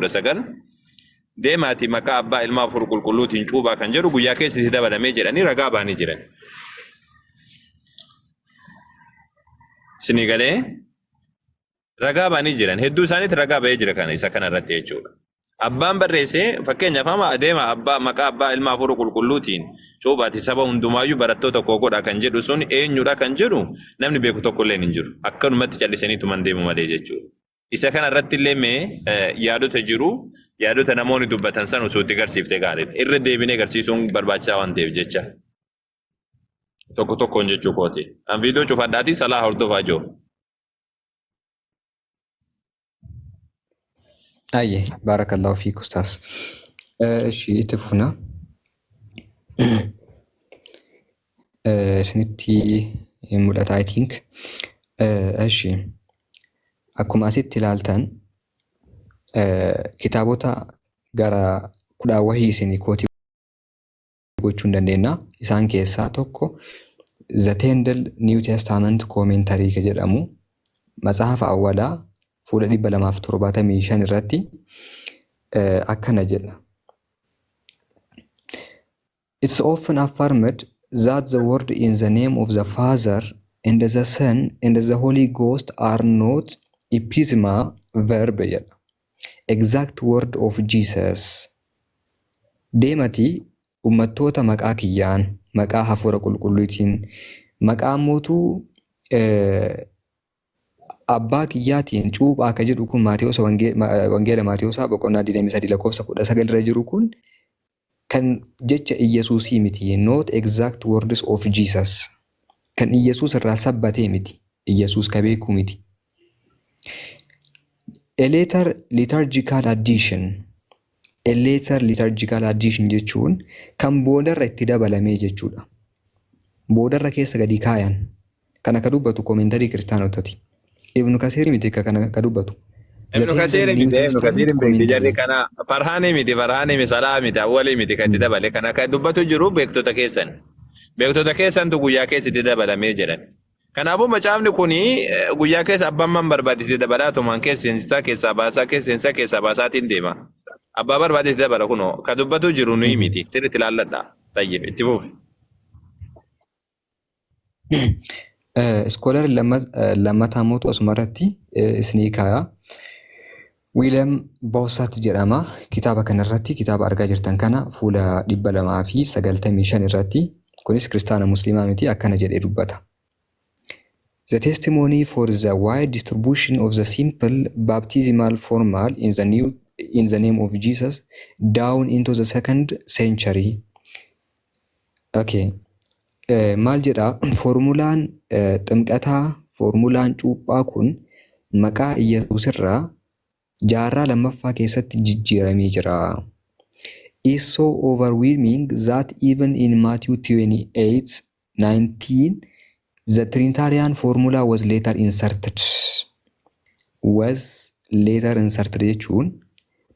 19 deemaati maqaa abbaa ilmaa hafuura qulqulluutiin cuuphaa kan jedhu guyyaa keessa itti dabalamee jedhanii ragaa ba'anii jiran. Isinii galee ragaa ba'anii jiran hedduu isaaniitti ragaa ba'ee jira kana isa kana irratti jechuudha. Abbaan barreesse fakkeenyaaf amma adeema abbaa maqaa abbaa ilma hafuura qulqulluutiin cuuphaati saba hundumaayyuu barattoota koo godha kan jedhu sun eenyudha kan jedhu namni beeku tokko illee hin jiru. Akkanumatti callisanii tuman deemu malee jechuudha. Isa kana irratti illee mee yaadota jiru yaadota namoonni dubbatan san osoo itti garsiifte gaariidha. Irra deebinee garsiisuun barbaachisaa waan ta'eef jecha. Tokko tokkoon jechuu kooti. An viidiyoo cufadhaatii salaa hordofaa jiru. Ayye, baarakallahu fiik ustaas. Ishi itti fufna. Isinitti mul'ata I think. Ishi akkuma asitti ilaaltan kitaabota gara kudhaa wahii isin kootii gochuu hin dandeenya. Isaan keessaa tokko The Tyndale New Testament Commentary ka jedhamu matsaafa awwalaa fuula 275 irratti akkana jedha. It's often affirmed that the word in the name of the Father and the Son and the Holy Ghost are not episema verb jedha. Exact word of Jesus. Deematii ummattoota maqaa kiyyaan, maqaa Hafuura Qulqulluutiin, maqaa mootuu Abbaa kiyyaatiin cuuphaa ka jedhu kun Maatewos Wangeela Maatewoosaa boqonnaa 23 lakkoofsa 19 irra jiru kun kan jecha Iyyasuusii miti. Not exact words of Jesus. Kan Iyyasuus irraa sabbatee miti. Iyyasuus ka beekuu miti. A later liturgical addition. A later liturgical addition jechuun kan boodarra itti dabalamee jechuudha. Boodarra keessa gadi kaayan. Kana ka dubbatu koomentarii kiristaanotati. Ibnu Kasiir miti ka kana ka dubbatu. The Ibnu Tyndale Kasiir New miti, Ibnu Kasiir Testament hin beekti jarri Commentary. kana Farhaanii miti, Farhaanii miti, Salaa miti, Awwalii miti kan itti dabale kana kan dubbatu jiru beektota keessan. Beektota keessantu guyyaa keessa itti dabalamee jedhan. Kanaafuu macaafni kun guyyaa keessa abbaan man barbaade itti dabalaa tumaan keessa seensisaa keessaa baasaa keessa seensisaa keessaa baasaatiin deema. Abbaa barbaade itti dabala kunoo ka dubbatu jiru nuyi miti sirriitti ilaalladha. Tayyib itti fufi. Iskoolarii lammataa mootu asuma irratti isinii kaaya. Wiiliyaam Boosat jedhama. Kitaaba kanarratti kitaaba argaa jirtan kana fuula 295 irratti kunis kiristaana musliimaa miti akkana jedhee dubbata. The testimony for the wide distribution of the simple baptismal formal in the new in the name of Jesus down into the second century. Okay. Maal jedha foormulaan ximqataa foormulaan cuuphaa kun maqaa Iyyasuus irraa jaarraa lammaffaa keessatti jijjiiramee jira. Is so overwhelming that even in Matthew 28:19 the Trinitarian formula was later inserted. Was later inserted jechuun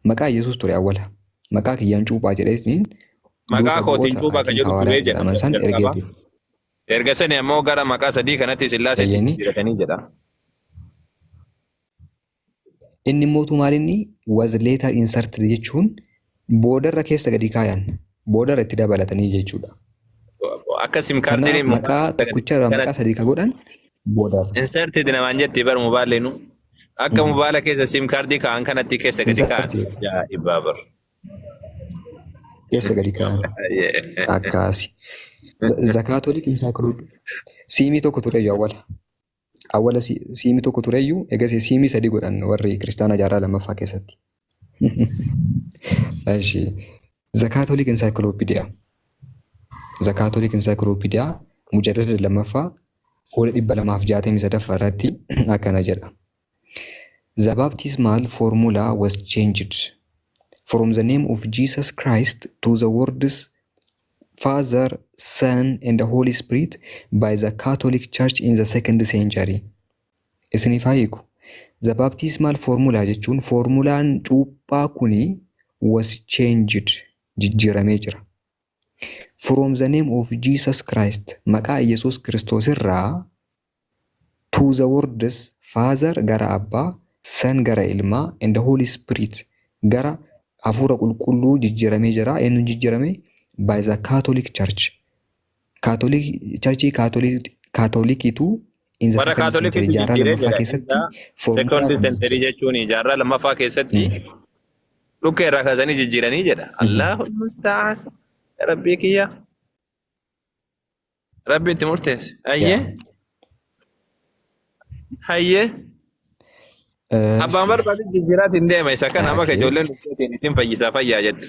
maqaa Yesuus ture awwala. Maqaa kiyyaan cuuphaa jedheetiin Maqaa duuka kootiin bu'oota cuuphaa kan I think jedhu turee hawaariyaat jedha jedhaman san jalqaba. ergeeti. Erga sani ammoo gara maqaa sadii kanatti Sillaaseetti Eeyyeni. jijjiiratanii jedha. Inni mootu maal inni was later inserted jechuun boodarra keessa gadi kaayan boodarra itti dabalatanii jechuudha. Akka sim kaardiin Kanaaf maqaa tokkicha irraa maqaa sadii ka godhan boodarra. Inserted namaan jetti bar mobaalleenu. Akka mobaala keessa sim kaardii kaa'an kanatti keessa gadi kaa'an. Inserted Ajaa'ibaa bar. keessa gadi kaa'an. Akkaasi. The Catholic Encyclopedia siimii tokko tureyyuu awwala. Awwala siimii tokko tureyyuu egasii siimii sadii godhan warri kiristaanaa jaarraa lammaffaa keessatti. Eshi. The Catholic Encyclopedia. The Catholic Encyclopedia mujallada lammaffaa fuula 263ffaa irratti akkana jedha. The baptismal formula was changed from the name of Jesus Christ to the words Father, Son, and the Holy Spirit by the Catholic Church in the second century. Isiniif haa hiiku. The baptismal formula jechuun foormulaan cuuphaa kuni was changed jijjiiramee jira. From the name of Jesus Christ maqaa Yesuus Kiristoos irraa to the words Father gara Abbaa, Son gara Ilmaa and the Holy Spirit Gara hafuura qulqulluu jijjiiramee jira. Eenyuun jijjiirame? By the Catholic Church. Catholic Churchii Kaatolikiitu in the Warra second century, Kaatolikiitu jaarraa jijjiiree lammaffaa jedha. keessatti Second foormulaa kana century jijjiire. jechuun jaarraa lammaffaa keessatti dhukkee irraa kaasanii jijjiiranii jedha. Allahu musta'an. Rabbii kiyya. Rabbi itti murteesse. Hayyee. Hayyee. Abbaan barbaade jijjiiraatiin deema isa kana amma ijoolleen dhufteetiin isin fayyisaa fayyaa jette.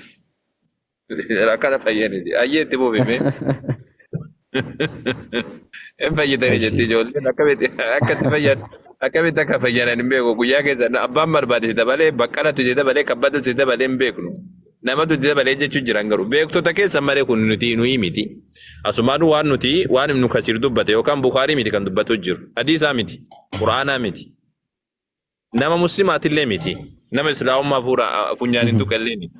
Akkana fayyaniti. Hayyee, itti buufime. Hin fayyitanii jetti ijoolleen, akkamitti akka itti fayyan, akkamitti akka fayyanan hin beeku. Guyyaa keessa abbaan barbaade itti dabalee, baqqalatu itti dabalee, kabbatu itti dabalee hin beeknu. Namatu itti dabalee jechuun jiran garuu beektota keessa malee kun nuti nuyi miti. Asumaanuu waan nuti waan Ibnu Kasiir dubbate yookaan Bukaarii miti kan dubbatu jiru. Hadiisaa miti. Quraanaa miti. Nama muslimaatillee miti. Nama islaamummaa fuura funyaan hin tuqellee miti.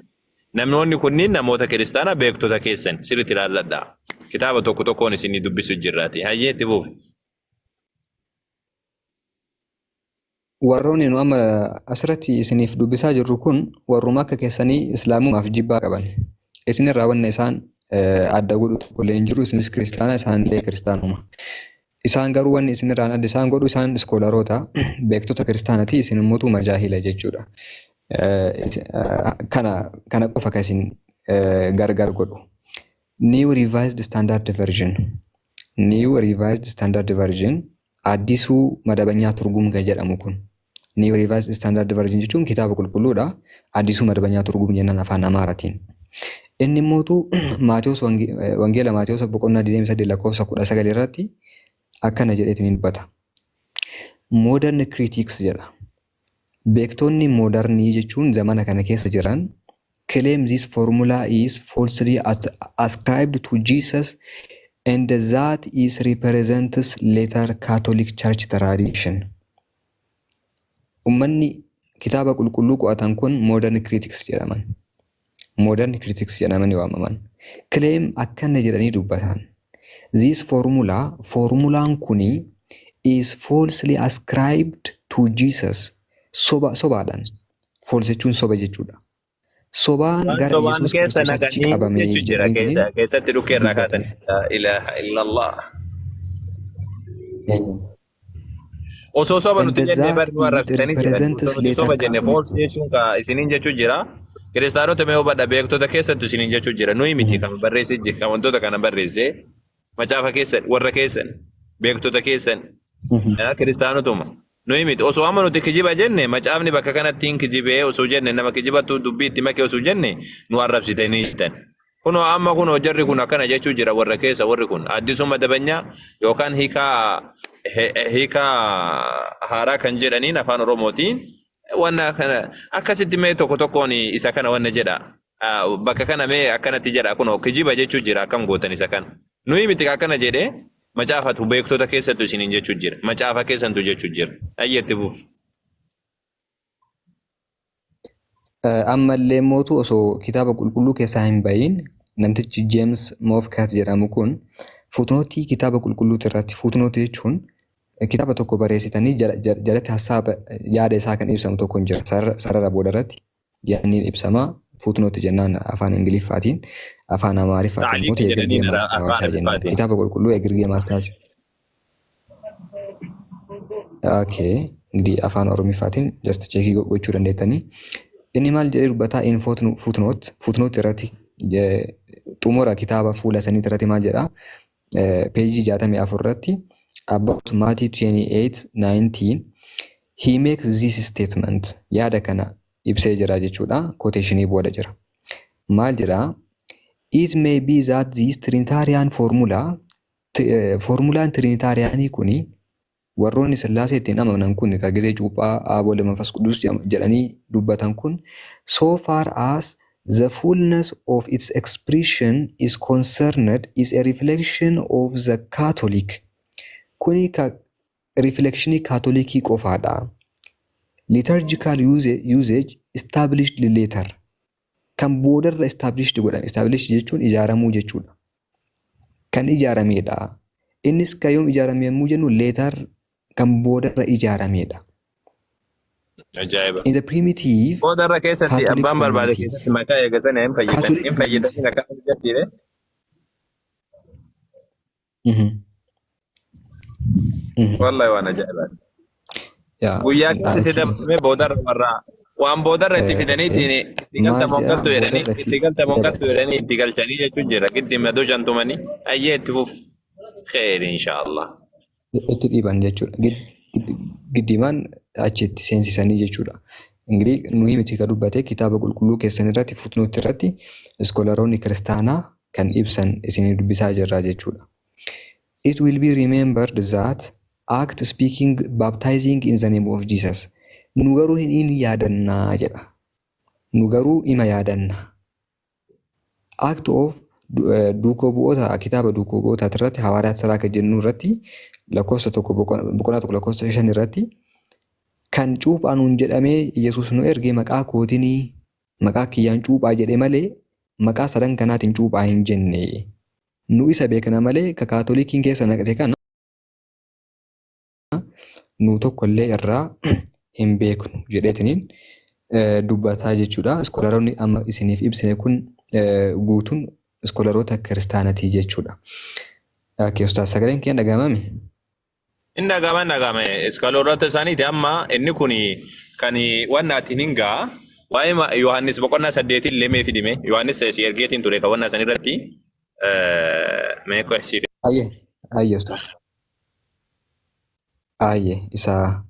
Namoonni kunniin namoota kiristaanaa beektota keessan sirriitti ilaalladhaa. Kitaaba tokko tokkoon isinii dubbisu jirraati. Hayyee, itti fufi. Warroonni nu amma asirratti isiniif dubbisaa jirru kun warruma akka keessanii islaamummaaf jibbaa qaban. Isinirraa wanna isaan adda godhu tokkollee hin jiru. Isinis kiristaana, isaanillee kiristaanuma. Isaan garuu wanni isinirraan adda isaan godhu isaan scholaroota, beektota kiristaanaati, isin immoo majaahila jechuudha. Kana qofa kan isin gargar godhu. New Revised Standard Version. New Revised Standard Version, አዲሱ መደበኛ ትርጉም kan jedhamu kun. New Revised Standard Version jechuun kitaaba qulqulluudha. አዲሱ መደበኛ ትርጉም jennaan afaan Amaaraatiin. Inni immootu Maatiyus, Wangeela Maatiyus boqonnaa 28 lakkoofsa 19 irratti akkana jedheetiin dubbata. Modern critics jedha. Beektonni modernii jechuun zamana kana keessa jiran claim this formula is falsely ascribed to Jesus and that is represents later Catholic Church tradition. Uummanni kitaaba qulqulluu qo'atan kun modern critics jedhaman. Modern critics jedhamanii waamaman. Claim akkana jedhanii dubbatan. This formula, formulaan kuni, is falsely ascribed to Jesus. Soba, sobaadhaan. False jechuun soba jechuudha. Sobaan Waan gara sobaan Yesuus keessa Kiristoos achi naqanii qabame jechuu jira jedhanii keessatti dhukkee irraa dubbatan. kaatanii. Laa ilaaha illallah. Osoo soba nuti jenne bar nu arrabsitanii jiran. Osoo nuti soba jenne, false jechuun ka isiniin jechuu jira. Kiristaanota, mee hubadha, beektota keessattu isiniin jechuu jira. Nuyi miti kan barreessee jira, kan wantoota kana barreessee macaafa keessan, warra keessan, beektota keessan, kiristaanotuma. Nuyi miti. Osoo amma nuti kijiba jenne, macaafni bakka kanatti hin kijibee osoo jenne, nama kijibatu dubbii itti make osoo jenne, nu arrabsitanii jirtan. Kunoo amma kunoo jarri kun akkana jechuu jira, warra keessa warri kun አዲሱ መደበኛ yookaan hiikaa haaraa kan jedhaniin afaan Oromootiin wanna kana akkasitti mee tokko tokkoon isa kana wanna jedha. Bakka kana mee akkanatti jedha, kunoo kijiba jechuu jira, akkam gootan isa kana. Nuyi miti akkana jedhee, macaafatu beektota keessattu isiniin jechuu jira. Macaafa keessantu jechuu jira. Ayyeetti buuf. Ammallee mootu osoo kitaaba qulqulluu keessaa hin bahin namtichi James Moffatt jedhamu kun footnotii kitaaba qulqulluuti irratti, footnotii jechuun kitaaba tokko barreessitanii jalatti hasaaba yaada isaa kan ibsamu tokko hin jira. Sarara booda irratti yaadni ibsama, footnotii jennaan afaan Ingiliffaatiin, afaan Amaariffaatiin immoo تعليق የግርጌ jedhaniin afaan ማስታወሻ jennaan. Arabiffaatiin. Kitaaba qulqulluu የግርጌ ማስታወሻ. Okay. እንግዲህ afaan Oromiffaatiin just checkii gochuu dandeettanii. Inni maal jedhee dubbataa? In footnote, footnote irratti, xumura kitaaba fuula sanii irratti maal jedhaa? Peejii 64 irratti, about Matthew 28:19 he makes this statement, yaada kana ibsee jira jechuudha. Quotationii booda jira. Maal jedhaa? It may be that this Trinitarian formula, formulaan Trinitarianii kuni, warroonni Sillaasee ittiin amanan kun, kan gisee cuuphaa Aab, Walda, Manfas Qudus jedhanii dubbatan kun, so far as the fullness of its expression is concerned, is a reflection of the Catholic. Kuni ka reflectionii Kaatolikii qofaadha. Liturgical usage established later. Kan boodarra established godhame. Established jechuun ijaaramuu jechuudha. Kan ijaaramedha. Innis kan yoom ijaarame yommuu jennu, later, kan boodarra ijaaramedha. Ajaa'iba. In the primitive Booda irra keessatti Catholic abbaan barbaade community. keessatti makaa eegatanii hin fayyadan. Catholic Hin fayyadamin akka jettiire. Wallahi waan ajaa'ibaati. Yaa Guyyaa keessatti achi dabalame boodarra warra waan boodarra itti fidaniitiin itti maal galta jedha moongaltu jedhanii boodarra itti itti galta moongaltu dabalame. jedhanii itti galchanii jechuun jira. Giddi madoo shantumanii ayyee itti fufu. Kheyri inshaallah. Itti dhiiban jechuudha. Giddiimaan achi itti seensisanii jechuudha. Ingirii nuyi miti ka dubbate, kitaaba qulqulluu keessan irratti footnote irratti scholaroonni kiristaanaa kan ibsan isinii dubbisaa jirra jechuudha. It will be remembered that act speaking baptizing in the name of Jesus. Nu garuu hin yaadannaa jedha. Nu garuu ima yaadanna. Act of duukoo bu'oota, kitaaba duukoo bu'ootaa irratti, Hawaariyaat Siraa kan jennu irratti, lakkoofsa 1, boqonnaa 1 lakkoofsa 5 irratti, kan cuuphaa nuun jedhamee Yesuus nu erge maqaa kootinii, maqaa kiyyaan cuuphaa jedhe malee maqaa sadan kanaatiin cuuphaa hin jenne. Nu isa beekna malee ka Kaatolikiin keessa naqate kana nu tokkollee irraa hin beeknu jedheetiniin dubbataa jechuudha. Scholaroonni amma isiniif ibsine kun guutuun scholaroota kiristaanatii jechuudha. Okay, Ustaaz, sagaleen keenya dhaga'amame? Inni dhaga'ama, inni dhaga'ame. Scholaroota isaaniiti amma inni kun kan wannaatiin hin ga'a. Waa'ee Yohaannis boqonnaa 8 illee mee fidime. Yohaannis si ergeetiin ture kan wannaa san irratti. Mee si Ayyee, ayyee Ustaaz. Ayyee, isa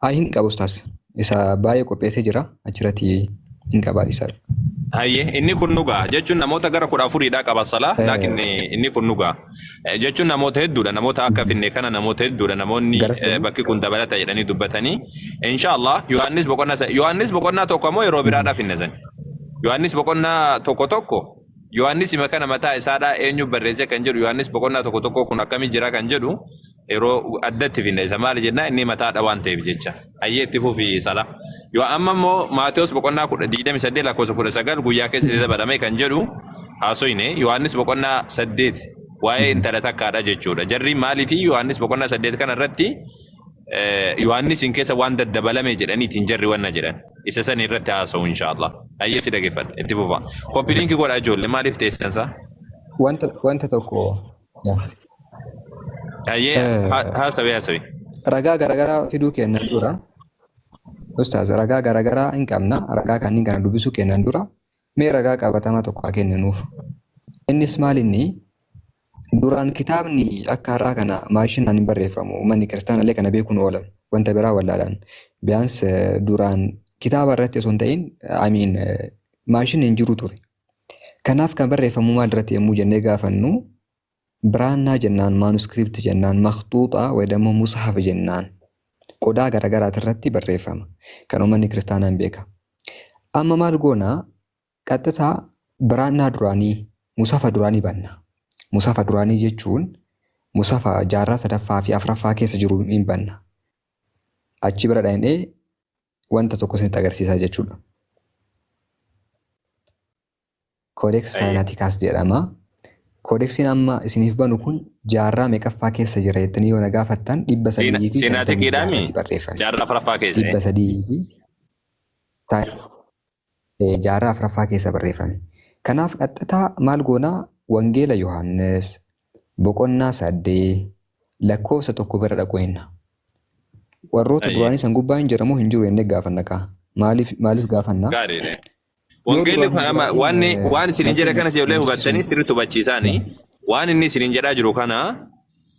ayi hin qabu Ustaaz. Isa baay'ee qopheessee jira, achirratti hin qabaa isa. Hayyee, inni kun dhugaa jechuun namoota gara 14dha qaba salaa, laakiin inni kun dhugaa jechuun namoota hedduudha, namoota akka finne kana namoota hedduudha, namoonni Garas deemu. Bakki kun dabalata jedhanii dubbatanii. Inshaallah Yohaannis boqonnaa 1 ammoo yeroo biraadhaa finne san. Yohaannis boqonnaa 1 1 Yohaannis hima kana mataa isaadhaa eenyu barreesse kan jedhu, Yohaannis boqonnaa 1 1 kun akkamii jira kan jedhu yeroo addatti finne. Isa maali jennaa, inni mataadha waan ta'eef jecha. Hayyee, itti fufi sala. Yoo amma immoo Maatewos boqonnaa 28 lakkoofsa 19 guyyaa keessatti dabalame kan jedhu haasoyne, Yohaannis boqonnaa 8 waa'ee intala takkaadha jechuudha. Jarri maalii fi Yohaannis boqonnaa 8 kana irratti Yohaannisiin keessa waan daddabalame jedhaniitiin jarri wanna jedhan. Isa san irratti haasa'u inshaallah. Hayyee, si dhageeffadha. Itti fufa. Copy link godhaa ijoollee, maaliif teessan isaa? Wanta tokko yaa. Hayyee, haasawi haasawi. Ragaa garaagaraa fiduu kennan dura, Ustaaz, ragaa garaagaraa hin qabna, ragaa kanneen kana dubbisuu kennan dura mee ragaa qabatamaa tokko haa kenninuuf. Innis maal, inni duraan kitaabni akka har'aa kana maashinaan hin barreeffamu. Uummanni kiristaanallee kana beekuun oolan, wanta biraa wallaalan. Biyyaans duraan kitaaba irratti osoo hin ta'in, I mean, maashinni hin jiru ture. Kanaaf kan barreeffamu maal irratti yommuu jennee gaafannu, biraannaa jennaan, manuscript jennaan, makhxuuxaa ወይ ደግሞ mushaf jennaan, qodaa garaagaraati irratti barreeffama. Kan uummanni kiristaanaa hin beeka. Amma maal goonaa, qaxxitaa biraannaa duraanii, musafa duraanii banna. Musafa duraanii jechuun musafa jaarraa sadaffaa fi afuraffaa keessa jiru hin banna. Achi bira dhaqnee wanta tokko isinitti agarsiisaa jechuudha. Codex Sinaiticus jedhama. Codexiin amma isiniif banu kun jaarraa meeqaffaa keessa jira jettanii yoo na gaafattan, 356 Sinaatikiidhaami irratti barreeffame. Jaarraa afuraffaa keessa. 300 fi jaarraa afuraffaa keessa barreeffame. Kanaaf qaxxitaa maal goonaa, Wangeela Yohaannis boqonnaa 8 lakkoofsa 1 bira dhaqu henna. Warroota duraanii san gubbaa hin jiramoo hin jiru jennee gaafanna kaa. Maaliif maaliif gaafanna? Gaariidha. Yoo Wangeelli duraan kun hin amma jiraatin wanni waan isinin jedhe kana ijoollee namtichi hubattanii sun sirriitti hubachiisaani. Waan inni isinin jedhaa jiru kana,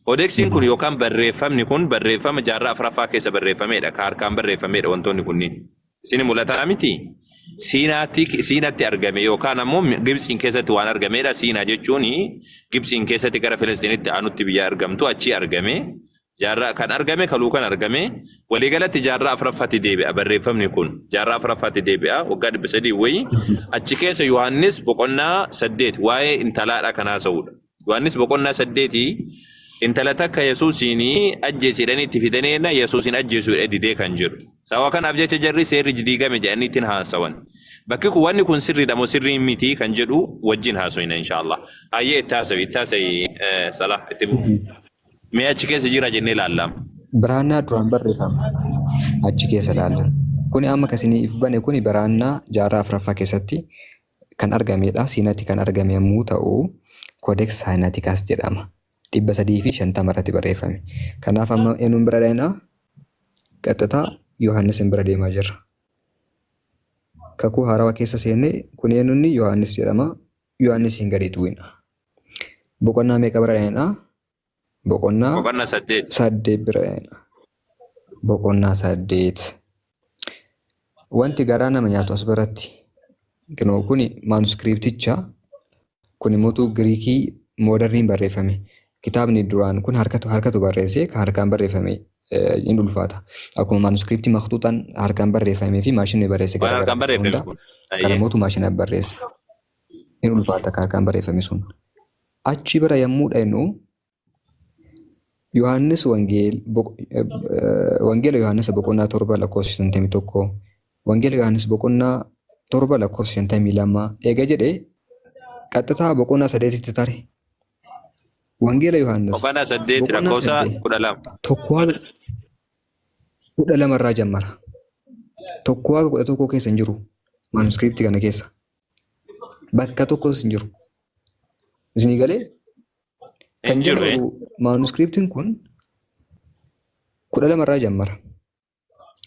codexiin kun yookaan barreeffamni kun barreeffama jaarraa afuraffaa keessa barreeffamedha. Ka harkaan barreeffamedha wantoonni kunniin. Isin mul'ataa miti? Siinaatti Siinatti argame yookaan ammoo Gibtsiin keessatti waan argamedha. Siinaa jechuun Gibtsiin keessatti gara Filisxiinitti aanutti biyya argamtu, achii argame. Jaarraa kan argame kaluu kan argame waliigalatti jaarraa afuraffaatti deebi'a barreeffamni kun. Jaarraa afuraffaatti deebi'a, waggaa 300 wayii achi keessa. Yohaannis boqonnaa 8 waa'ee intalaadha kan haasa'udha. Yohaannis boqonnaa 8 intala takka Yesuusiin ajjeesi jedhanii itti fidanii jennaan Yesuusiin ajjeesuu jedhee didee kan jedhu. Sababa kanaaf jecha jarri seerri diigame jedhanii ittiin haasawan. Bakki kun wanni kun sirriidha moo sirrii miti kan jedhu wajjin haasofna inshaallah. Hayyee, itti haasawi, itti haasawi, Salah, itti fufi. Mee achi keessa jira jennee ilaalla. Biraannaa duraan barreeffama achi keessa ilaalla. Kuni amma kan isiniif bane kuni baraannaa jaarraa afuraffaa keessatti kan argamedha. Siinatti kan argame yommuu ta'u, Codex Sinaiticus jedhama. 350 irratti barreeffame. Kanaaf amma eenyuun bira dhaqnaa? Qaxxitaa Yohaannisin bira deemaa jirra. Kakuu haarawaa keessa seennee kun eenyuun Yohaannis jedhama. Yohaannisiin gadi tuqina. Boqonnaa meeqa bira dhaqnaa? Boqonnaa Boqonnaa 8. 8 bira dhaqna. Boqonnaa 8. Wanti garaa nama nyaatu as biratti kinoo kuni manuscripticha, kun immoo Giriikii moderniin barreeffame. Kitaabni duraan kun harkatu barreesse, kan harkaan barreeffame hin ulfaata. Akkuma manuscriptii maktuuxaan harkaan barreeffamee fi maashinni barreesse Waan harkaan garaagara barreeffame hunda kun. kan Ayyee. immoo maashina barreesse. Hin ulfaata kan harkaan barreeffame sun. Achi bira yommuu dhaynu, Yohaannis Wangeela Yohaannis boqonnaa 7 lakkoofsa 51, Wangeela Yohaannis boqonnaa 7 lakkoofsa 52 eega jedhee, qaxxitaa boqonnaa sadeetitti tare. Wangeela Yohaannis Boqonnaa 8 boqonnaa lakkoofsa 8 12. 1 haga 12 irraa jammara. 1 haga 11 keessa hin jiru. Manuscriptii kana keessa. Bakka tokkos hin jiru. Isinii galee? Kan Hin jiru. jalqabu manuscriptiin kun 12 irraa jammara.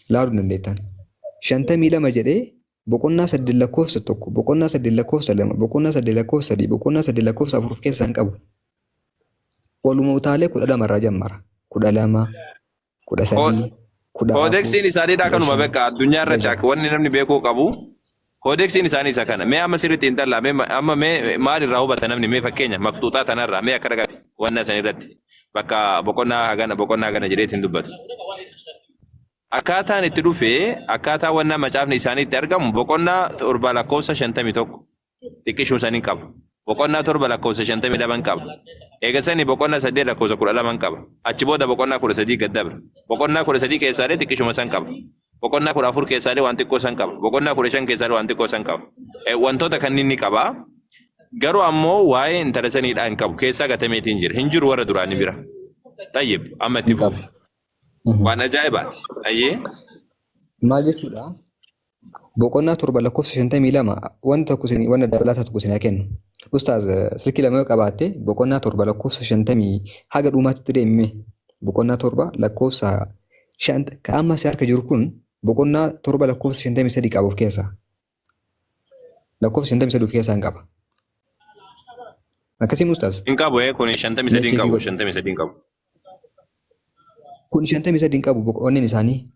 Laaluu dandeettan. 52 jedhee boqonnaa 8 lakkoofsa 1, boqonnaa 8 lakkoofsa 2, boqonnaa 8 lakkoofsa 3, boqonnaa 8 lakkoofsa 4 of keessaa hin qabu. Oluma utaalee 12 irraa jammara. 12, 13, 14, Codexiin isaaniidha kudha kanuma shan, beeka addunyaa kudha irratti jaha. akka wanni namni beekuu qabu. Codexiin isaanii isa kana. Mee amma sirriitti hin xallaa. Mee amma mee maal irraa hubata namni? Mee fakkeenya maktuuxaa tanarraa mee akka dhaqabe wanna san irratti bakka boqonnaa hagana, boqonnaa hagana jedheetiin dubbatu. Akkaataan itti dhufee, akkaataa wanna macaafni isaanii itti argamu, boqonnaa 7 lakkoofsa 51 xiqqishuu saniin qaba. Boqonnaa 7 lakkoofsa 52 qaba. Eega sanii boqonnaa 8 lakkoofsa 12 qaba. Achi booda boqonnaa 13 gad dabra. Boqonnaa 13 keessaalee xiqqishuma san qaba. Boqonnaa 14 keessaalee waan xiqqoo san qaba. Boqonnaa 15 keessaalee waan xiqqoo san qaba. Wantoota kanneen ni qaba. Garuu ammoo waa'ee intala saniidhaa hin qabu. Keessaa gatameetiin jira. Hin jiru warra duraanii bira. Tayyib, amma itti Hin qabu. fufi. Waan ajaa'ibaati. Ayyee. Maal jechuudha? Boqonnaa 7 lakkoofsa 52, wanta tokko isin wanta dabalataa tokko isin haa kennu. Ustaaz, silkii lama yoo qabaatte, boqonnaa 7 lakkoofsa 50 haga dhumaatti deemime. Boqonnaa 7 lakkoofsa shan ka amma si harka jiru kun boqonnaa 7 lakkoofsa 53 qaba of keessaa. Lakkoofsa 53 of keessaa hin qaba. Akkasii, Ustaaz? Hin qabu kun 53 hin Mee qabu. godhi. 53 hin qabu. Kun 53 hin qabu boqonneen isaanii.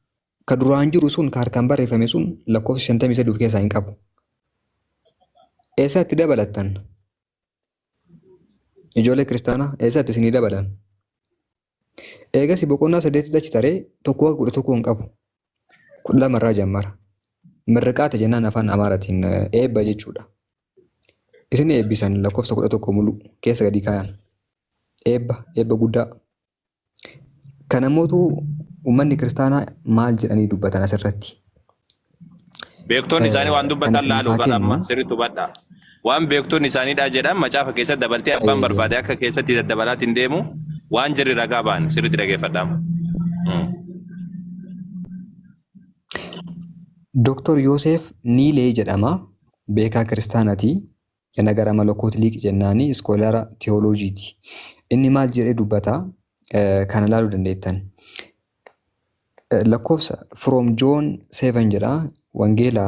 Ka duraan jiru sun, ka harkaan barreeffame sun, lakkoofsa 53 of keessaa hin qabu. Eessatti dabalattan? Ijoollee kiristaanaa, eessatti isinii dabalan? Eegasi boqonnaa sadeetitti achi taree 1 haga 11 hin qabu. 12 irraa jammara. Mirriqaata jennaan afaan Amaaraatiin eebba jechuudha. Isin eebbisan lakkoofsa 11 mulu keessa gadi kaayan. Eebba, eebba guddaa. Kana mootu uummanni kiristaanaa maal jedhanii dubbatan asirratti? Beektonni isaanii waan Kan dubbatan isiniif laaluu haa bara amma kennu. sirriitti hubadhaa. Waan beektonni isaaniidhaa jedhan macaafa keessatti dabaltee abbaan barbaade akka keessatti daddabalaatiin deemu waan jirri ragaa ba'an sirriitti dhageeffadhaa. Dr. Yoosef Niilee jedhama. Beekaa kiristaanaati. የነገረ መለኮት ሊቅ jennaani, scholara theologyti. Inni maal jedhee dubbata? Kana ilaaluu dandeettan. Lakkoofsa from John 7 jedha. Wangeela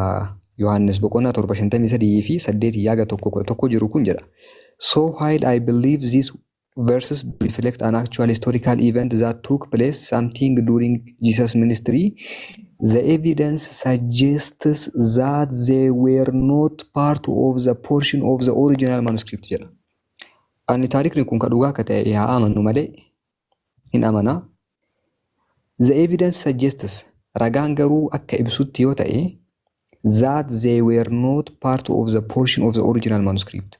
Yohaannis boqonnaa 7 53 fi 8 yaaga 1 11 jiru kun jedha. "So while I believe these verses reflect an actual historical event that took place something during Jesus' ministry, the evidence suggests that they were not part of the portion of the original manuscript" jedha. Ani taarikni kun ka dhugaa akka ta'e haa amannu malee hin amana. The evidence suggests, ragaan garuu akka ibsutti yoo ta'e, that they were not part of the portion of the original manuscript.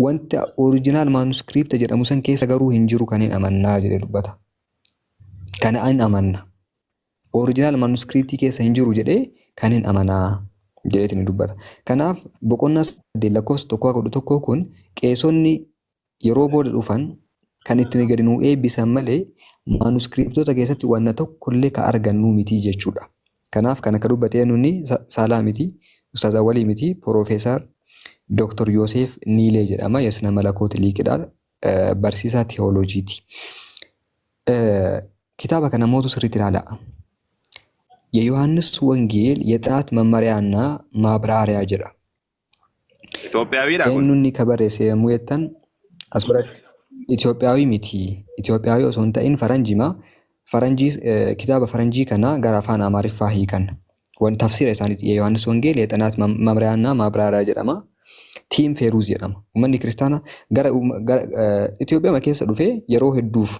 Wanta original manuscript jedhamu san keessa garuu hin jiru kan hin amannaa jedhee dubbata. Kana hin amanna. Original manuscript keessa hin jiru jedhee kan hin amanaa jedheeti ni dubbata. Kanaaf boqonnaa 8 lakkoofsa 1 11 kun qeesonni yeroo booda dhufan kan ittiin gadi nuu eebbisan malee manuscriptoota keessatti wanna tokkollee ka argannu miti jechuudha. Kanaaf kan akka dubbate eenyuuni Saalaa miti, Ustaaz Awwalii miti, Piroofeesar Dr. Yooseef Niilee jedhama. Yesna Malakoot liiqidha. Barsiisaa tiyooloojiiti. Kitaaba kana mootu sirriitti ilaalaa. የዮሐንስ ወንጌል የጥናት መመሪያና ማብራሪያ jedha. Itoophiyaawidha kun. Eenyuun ka barreesse yommuu jettan as biratti Itoophiyaawii miti. Itoophiyaawii osoo hin ta'in faranjima. Faranjii kitaaba faranjii kana gara afaan Amaariffaa hiikan. Wan tafsiira isaaniiti. የዮሐንስ ወንጌል የጥናት መምሪያና ማብራሪያ jedhama. Tiim Feeruuz jedhama. Uummanni kiristaanaa gara Itoophiyaa keessa dhufee yeroo hedduuf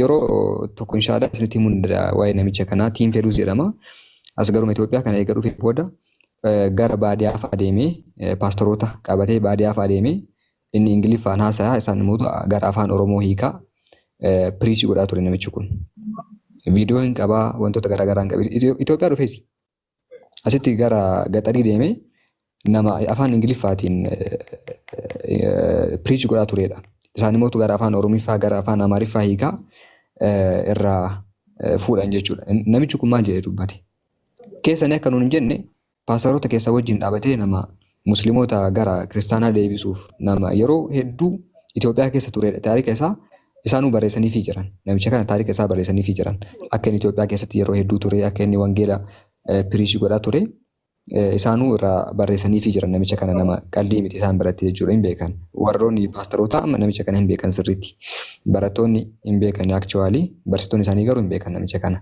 yeroo tokko inshaallah isinitti himuu ni danda'a waa'ee namicha kanaa Tiim Feeruuz jedhama. As garuma Itoophiyaa kana eega dhufee booda gara baadiyyaa fa'a deemee paastoroota qabatee baadiyyaa fa'a deemee inni Ingiliffaan haasa'a isaan immoo gara afaan Oromoo hiikaa preach godhaa ture namichi kun. Viidiyoo hin qabaa, wantoota garaagaraa hin qabu. Itoophiyaa dhufeeti. Asitti gara gaxarii deemee nama afaan Ingiliffaatiin preach godhaa turedha. Isaan immoo gara afaan Oromiffaa gara afaan Amaariffaa hiikaa irraa fuudhan jechuudha. Namichi kun maal jedhee dubbate? Keessanii akka nuun hin jenne paastaroota keessa wajjin dhaabatee nama musliimoota gara kiristaanaa deebisuuf nama yeroo hedduu Itoophiyaa keessa turedha. Taarika isaa isaanuu barreessaniifii jiran. Namicha kana taarika isaa barreessaniifii jiran. Akka inni Itoophiyaa keessatti yeroo hedduu ture, akka inni wangeela preach godhaa ture isaanuu irraa barreessaniifii jiran. Namicha kana nama qaldii miti isaan biratti jechuudha, hin beekan. Warroonni paastaroota amma namicha kana hin beekan sirriitti. Barattoonni hin beekan, actually barsiistonni isaanii garuu hin beekan namicha kana.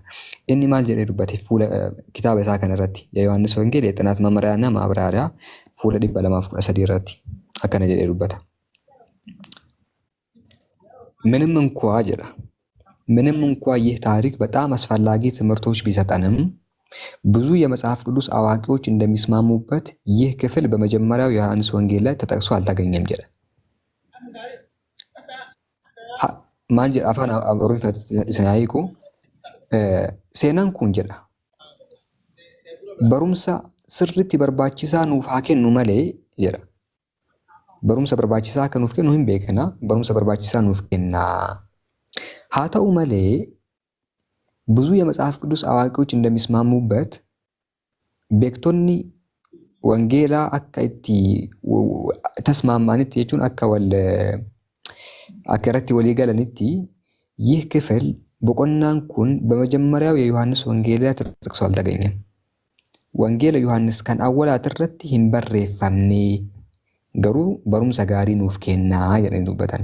Inni maal jedhee dubbate fuula kitaaba isaa kana irratti? የዮሐንስ ወንጌል የጥናት መመሪያና ማብራሪያ fuula 213 irratti akkana jedhee dubbata. ምንም እንኳ jedha ምንም እንኳ ይህ ታሪክ በጣም አስፈላጊ ትምህርቶች ቢሰጠንም ብዙ የመጽሐፍ ቅዱስ አዋቂዎች እንደሚስማሙበት ይህ ክፍል በመጀመሪያው የዮሐንስ ወንጌል ላይ ተጠቅሶ አልተገኘም jedha. Maal jedha afaan Oromiffatti isin haa hiiku. Seenaan kun jedha barumsa sirriitti barbaachisaa nuuf haa kennu malee jedha. Barumsa barbaachisaa akka nuuf kennu hin beekna. Barumsa barbaachisaa nuuf kenna. Haa ta'u malee ብዙ የመጽሐፍ ቅዱስ አዋቂዎች እንደሚስማሙበት beektonni wangeelaa akka itti tasmaamanitti jechuun akka wal akka irratti walii galanitti ይህ ክፍል boqonnaan kun በመጀመሪያው የዮሐንስ ወንጌል ላይ ተጠቅሶ አልተገኘም። Wangeela Yohaannis kan awwalaati irratti hin barreeffamne, garuu barumsa gaarii nuuf kennaa jedhanii dubbatan.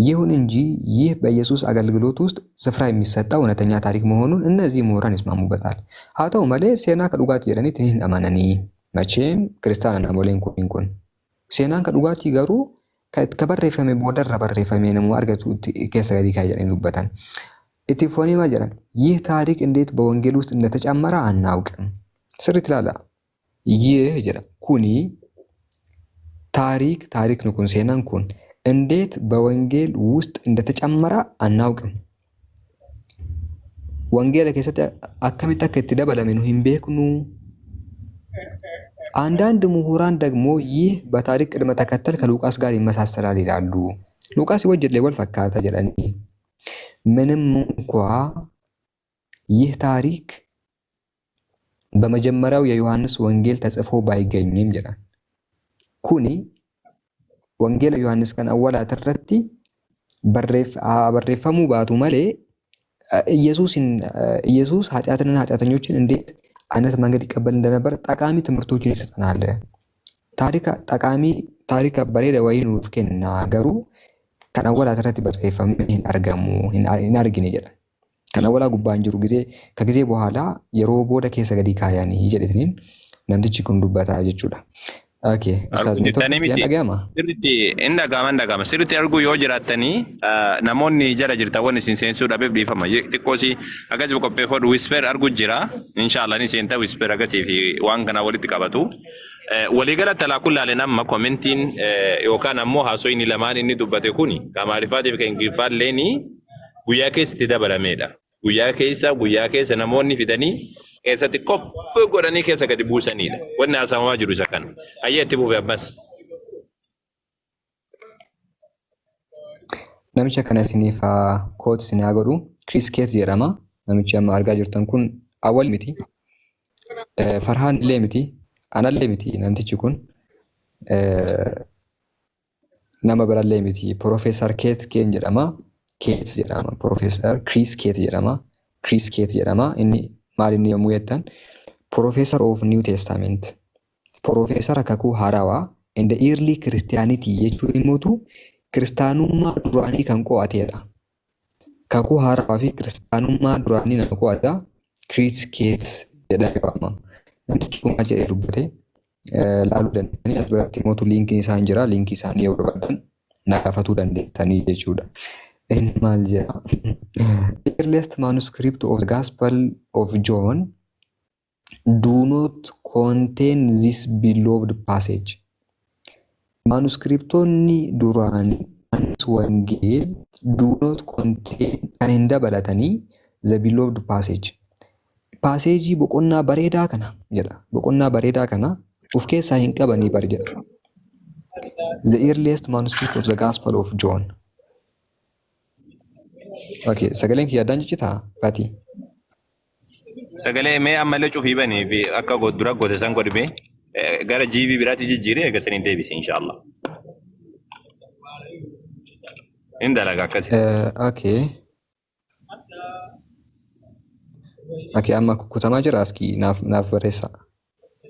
ይሁን እንጂ ይህ በኢየሱስ አገልግሎት ውስጥ ስፍራ የሚሰጠው እውነተኛ ታሪክ መሆኑን እነዚህ ምሁራን ይስማሙበታል። Haa ta'u malee seenaa ka dhugaati jedhanitti hin amananii. መቼም kiristaana namoleen kun seenaan ka dhugaatii garuu ka barreeffame boodarra barreeffame namuu argatu keessa gadi kaa'e jedhanii dubbatan. Itti fufanii maal jedhan? ይህ ታሪክ እንዴት በወንጌል ውስጥ እንደተጨመረ አናውቅም። Sirriitti ilaala. ይህ jedha kuni ታሪክ taarikni kun seenaan kun እንዴት በወንጌል ውስጥ እንደተጨመረ አናውቅም። Wangeela keessatti akkamitti akka itti dabalame nu hin beeknu. አንዳንድ ምሁራን ደግሞ ይህ በታሪክ ቅደም ተከተል ከሉቃስ ጋር ይመሳሰላል ይላሉ። Luqaas wajjin wal fakkaata jedhanii. ምንም እንኳ ይህ ታሪክ በመጀመሪያው የዮሐንስ ወንጌል ተጽፎ ባይገኝም jedha. Kuni wangeela Yohaannis kan awwalaati irratti barreeffamuu baatu malee ኢየሱስ ኃጢአትንና ኃጢአተኞችን እንዴት አይነት መንገድ ይቀበል እንደነበር ጠቃሚ ትምህርቶችን ይሰጠናል። Taarika ጠቃሚ taarika bareeda wayii nuuf kenna, garuu kan awwalaati irratti barreeffamee hin argamu, hin argine jedha. Kan awwalaa gubbaa hin jiru ጊዜ ከጊዜ በኋላ yeroo booda keessa gadi kaayanii jedhetiniin namtichi kun dubbataa jechuudha. Okay, Ustaaz Arguu jettanii network miti. dhaga'ama? Sirriitti inni dhaga'ama, inni dhaga'ama. Sirriitti arguu yoo jiraattanii namoonni jala jirtan wanni isin seensuu dhabeef dhiifama. Xiqqoo si akkasii qopheeffadhu whisper arguu jira. Inshaallah ni seenta whisper akkasii fi waan kana walitti qabatu. Waliigala talaa kullaaleen amma commentiin yookaan ammoo haasoyni lamaan inni dubbate kuni kan Amaariffaatiif kan Ingiliffaalleeni guyyaa keessatti dabalamedha. Guyyaa keessa namoonni fidanii keessatti qophii godhanii keessa gadi buusanidha. Wanni haasawamaa jiru isa kana. Hayyee, itti fufi ammas. Namicha kana isiniif quote isin haa godhu. Chris Keith jedhama. Namichi amma argaa jirtan kun Awwal miti. Farhaan illee miti. Anallee miti namtichi kun. Nama birallee miti. Profeesar Keet Keen jedhama. Keet jedhama. Profeesar Chris Keet jedhama. Chris Keet jedhama. Inni maal inni yommuu jettan, Professor of New Testament. Profeesara kakuu haarawaa and early Christianity jechuun immootu kiristaanummaa duraanii kan qo'atedha. Kakuu haarawaa fi kiristaanummaa duraanii nama qo'ata. Chris Keet jedhamee waamama. Namtichi kun maal jedhee dubbate laaluu dandeessanii. As biratti immoo liinkiin isaan jira. Liinkii isaanii yoo barbaadan na gaafatuu dandeessanii jechuudha. Inni maal jedha? "Earliest manuscript of the Gospel of John do not contain this beloved passage." Manuscriptoonni duraanii Yohaannis Wangeel do not contain, kan hin dabalatanii, the beloved passage. Paaseejii boqonnaa bareedaa kana jedha. Boqonnaa bareedaa kana of keessaa hin qabanii bar jedha. The earliest manuscript of the Gospel of John. Okay, sagaleen kiyya addaan ciccitaa? Fati. Sagalee mee ammallee cufii banii fi akka dura goote san godhime gara GB biraatti jijjiiree eega saniin deebisi inshaallah. Hin dalaga akkasi. Okay. Okay, amma kukkutamaa jira askii naaf barreessaa.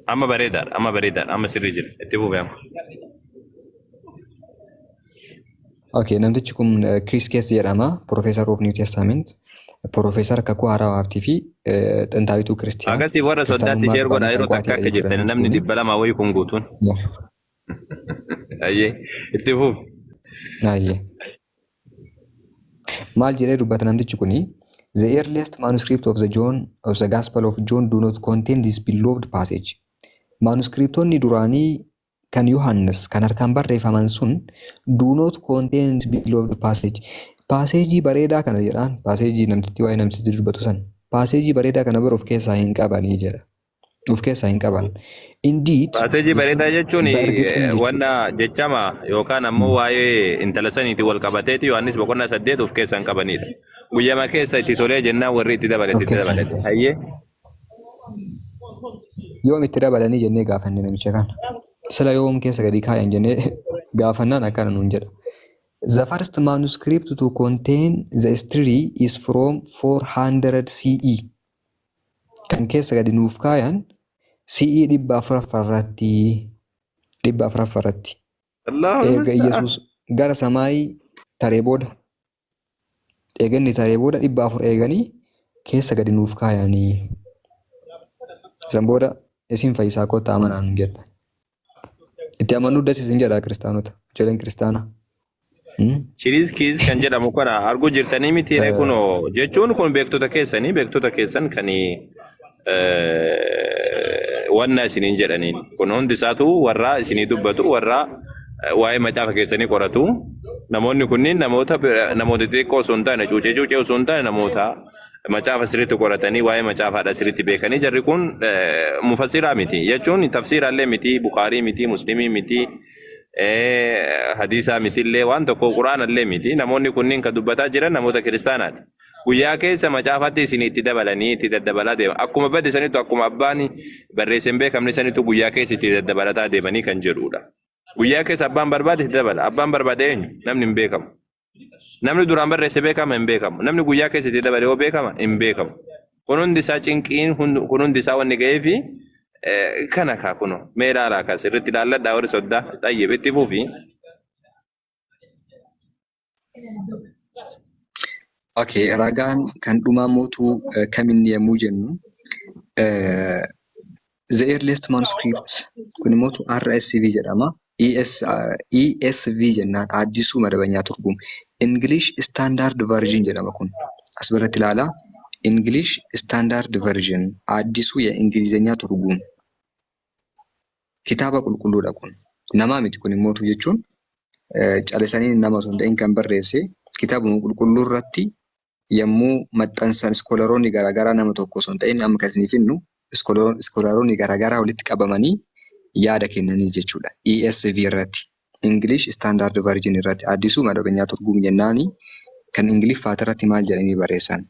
Amma bareedaadha, amma bareedaadha, amma sirrii jira. Itti fufi amma. Okay, namtichi kun Chris Kees jedhama. Professor of New Testament. Professor kakuu haarawaaftii fi xintaawituu Kiristiyaan. Akkasii warra soddaatti Kiristaanummaa share godhaa duraanii yeroo kan takka qo'atedha akka jechuudha jirtan namtichi namni kuni. 200 wayii kun guutuun. Ayyee, itti fufi. Ayyee. Maal jedhee dubbata namtichi kuni? "The earliest manuscript of the John of the Gospel of John do not contain this beloved passage." Manuscriptonni duraanii kan Yohaannis kan harkaan barreeffaman sun do not contain this beloved passage. Paaseejii bareedaa kana jedhaan, paaseejii namtichi waa'ee namtichi dubbatu san, paaseejii bareedaa kana bara of keessaa hin qabanii jedha. Of keessaa hin qaban. Indeed Paaseejii jechuun bareedaa jechuun በእርግጥም jechuudha. Wanna jechama yookaan ammoo waa'ee intala saniitiin wal qabateeti Yohaannis boqonnaa 8 of keessaa hin qabanidha. Guyyama keessa itti tolee jennaan warri itti dabale Of itti keessaa hin dabalate. qaban. Hayyee. Yoom itti dabalanii jennee gaafanne namicha kana. Sila yoom keessa gadi kaayan jennee gaafannaan akkana nuun jedha. "The first manuscript to contain the story is from 400 CE." Kan keessa gadi nuuf kaayan CE 400 irratti, 400 irratti. Allahu Erga musta'an. Iyyasuus gara samaayii taree booda, eega inni taree booda 400 eeganii keessa gadi nuuf kaayanii. Isan booda isin fayyisaa kottaa amanaa nuun jetta. Itti amanuu das isin jedha kiristaanota, ijoolleen kiristaanaa. Chiriiskiis kan jedhamu kana arguu jirtanii miti ree? Kunoo jechuun kun beektota keessanii, beektota keessan kan wanna isiniin jedhaniin kun hundi isaatu warraa isinii dubbatu, warraa waa'ee macaafa keessanii qoratu. Namoonni kunniin namoota xixiqqoo osoo hin taane, cuucee cuucee osoo hin taane, namoota macaafa sirriitti qoratanii waa'ee macaafaadha sirriitti beekanii. Jarri kun mufassiraa miti jechuun tafsiiraallee miti, Bukaarii miti, Muslimii miti, hadiisaa mitillee, waan tokko Quraanallee miti. Namoonni kunniin kan dubbataa jiran namoota kiristaanaati. Guyyaa keessa macaafatti isin itti dabalanii itti daddabalaa deema. Akkuma bade sanittu, akkuma abbaan barreesse hin beekamne sanittu guyyaa keessa itti daddabalataa deemanii kan jedhudha. Guyyaa keessa abbaan barbaade itti dabala. Abbaan barbaade eenyu? Namni hin beekamu. Namni duraan barreesse beekama? Hin beekamu. Namni guyyaa keessa itti dabale hoo beekama? Hin beekamu. Kun hundi isaa cinqiin, kun hundi isaa wanni ga'eefi kana kaa kuno. Mee ilaalaa kaa, sirriitti ilaalladhaa warri soddaa. Xayyib, itti fufi. Okay, ragaan kan dhumaa mootuu kaminni yommuu jennu, the earliest manuscript kun immoo RSV jedhama. ES, ESV jennaan Addisuu Madabanyaa Turgum. English Standard Version jedhama kun. As biratti ilaalaa. English Standard Version Addisuu የእንግሊዝኛ ትርጉም kitaaba qulqulluudha kun. Namaa miti kun immootu jechuun calisanii nama osoo hin ta'in kan barreesse kitaabuma qulqulluu irratti yommuu maxxansan iskoolaroonni garaagaraa, nama tokko osoo hin ta'in, amma kan isiniif himnu iskoolaroonni garaagaraa walitti qabamanii yaada kennanii jechuudha. ESV irratti, English Standard Version irratti, Addisuu Madabanyaa Turgum jennaani kan Ingiliffaati irratti maal jedhanii barreessan?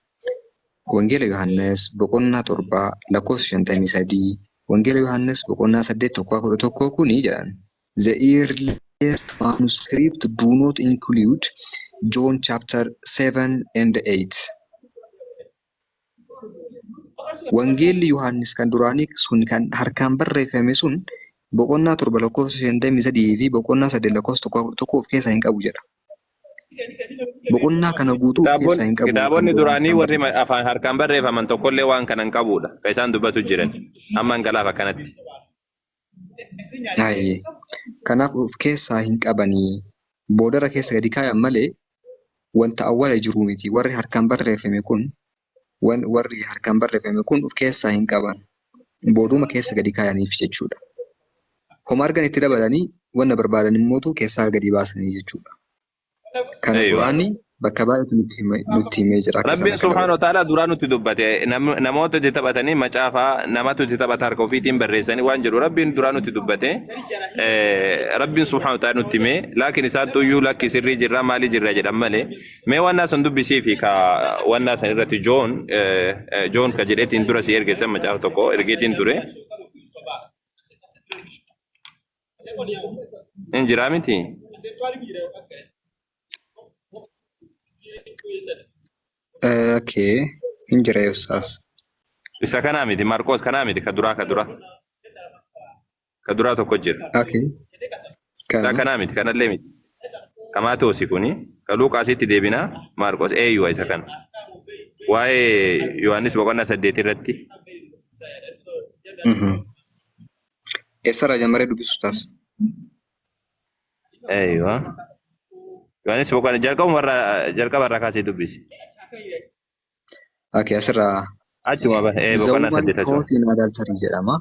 Wangeela Yohaannis boqonnaa 7 lakkoofsa 53, Wangeela Yohaannis boqonnaa 8 tokko 11 kuni jedhan, the earliest manuscript do not include John chapter 7 and 8. Wangeelli Yohaannis kan duraanii sun, kan harkaan barreeffame sun, boqonnaa 7 lakkoofsa 53 fi boqonnaa 8 lakkoofsa 1 of keessaa hin qabu jedha. Boqonnaa kana guutuu of keessaa hin qabu kan Kitaabonni duraan duraanii harkaan warri barreeffame. afaan harkaan barreeffaman tokkollee waan kana hin qabudha. Kan isaan dubbatu jiran. Amma hin galaaf akkanatti. Hayyee. Kanaaf of keessaa hin qabanii, boodara keessa gadi kaayan malee wanta awwala jiru miti. Warri harkaan barreeffame kun, warri harkaan barreeffame kun of keessaa hin qaban. Booduma keessa gadi kaayaniif jechuudha. Homa argan itti dabalanii, wanna barbaadan immootu keessaa gadi baasanii jechuudha. Kana Quraanni bakka baay'eetu nutti himee jira akka isaan Rabbiin akka subhaanahu wa dabalan. ta'ala duraa nutti dubbate. Namoota itti taphatanii macaafaa namatu itti taphata, harka ofiitiin barreessanii waan jedhu Rabbiin duraa nutti dubbate. Rabbiin subhaanahu wa ta'ala nutti hime, laakiin isaattu iyyuu lakki sirrii jirra, maalii jirra jedhan malee. Mee waan san dubbisii fi ka waan san irratti Joon ka jedheetiin dura si erge san, macaafa tokko ergeetiin ture. Hin jiraa miti? Okay. Hin jira, ustaas. Isa kanaa miti, Marqoos kanaa miti, ka duraa, ka duraa. Ka duraa tokko jira. Okay. Ka Kana. kanaa miti, kanallee miti. Ka Maatoosi kuni, ka Luuqaasitti deebinaa, Maarqos eeyyuwa isa kana. Waa'ee Yohaannis boqonnaa 8 irratti. Eessarraa jammaree dubbisu, ustaas? Eeyyuwa. Yohaannis boqonnaa jalqabuma irraa, jalqaba irraa kaasee dubbisi. Okay, asirraa. Achuma The boqonnaa woman 8 achuma. caught in adultery jedhama.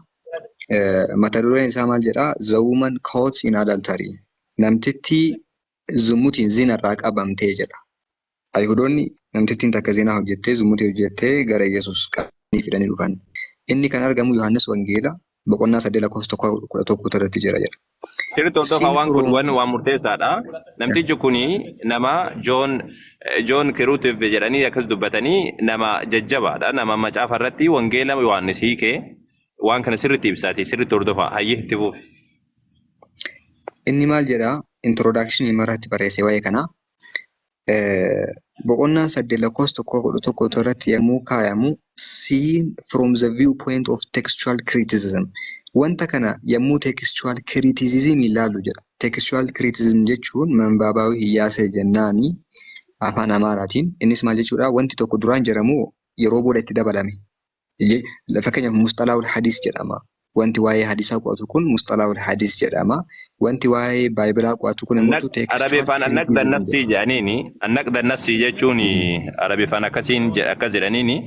Mata dureen isaa maal jedhaa? The woman caught in adultery. Namtittii zummutiin zinarraa qabamtee jedha. Ayihudoonni namtittiin takka zinaa hojjettee, zummutii hojjettee, gara Yesuus qabanii fidanii dhufan. Inni kan argamu Yohaannis Wangeela boqonnaa 8 lakkoofsa 1 11 irratti jira jedha. Sirriitti hordofaa, Seen waan kun from waan murteessaadha. Namtichi kuni nama Joon Kiruutif jedhanii akkas dubbatanii, nama jajjabaadha. Nama macaafa irratti wangeela Yohaannis hiikee waan kana sirriitti ibsaati. Sirriitti hordofaa. Hayyee, itti fufi. Inni maal jedhaa? Introduction irratti barreesse waa'ee kanaa. Boqonnaan 8 lakkoofsa 1 11 irratti yommuu kaayamu, seen from the viewpoint of textual criticism, wanta kana yommuu textual criticism ilaallu jedha. Textual criticism jechuun ምንባባዊ ህያሴ jennaani afaan Amaaraatiin. Innis maal jechuudha? Wanti tokko duraan jiramoo yeroo booda itti dabalame? Fakkeenyaaf musxalaahul hadiis jedhama. Wanti waa'ee hadiisaa qo'atu kun musxalaahul hadiis jedhama. Wanti waa'ee baayibilaa qo'atu kun immoo textual Arabeeffaan النقد criticism النصي jedhama. jedhaniini. النقد النصي jechuun Arabeeffaan akkasiin akkas jedhaniini.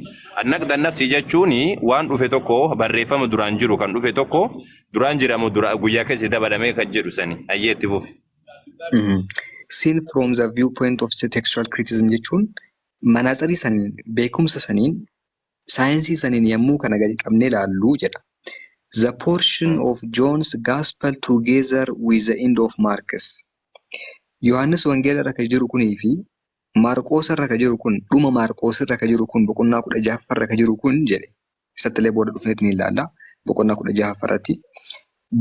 النقد النصي jechuun waan dhufe tokko, barreeffama duraan jiru kan dhufe tokko, duraan jiramu dura guyyaa keessa dabalamee kan jedhu sani. Hayyee, itti fufi. Seen from the viewpoint of the textual criticism jechuun manaaxarii saniin, beekumsa saniin, saayinsii saniin yommuu kana gadi qabnee ilaallu jedha. The portion of John's Gospel together with the end of Mark's. Yohaannis Wangeela irra kan jiru kunii fi Maarqoos irra kan jiru kun, dhuma Maarqoos irra kan jiru kun, boqonnaa 16ffaa irra kan jiru kun jedhe. Isatti illee booda dhufneetti ni ilaalla. Boqonnaa 16ffaa irratti.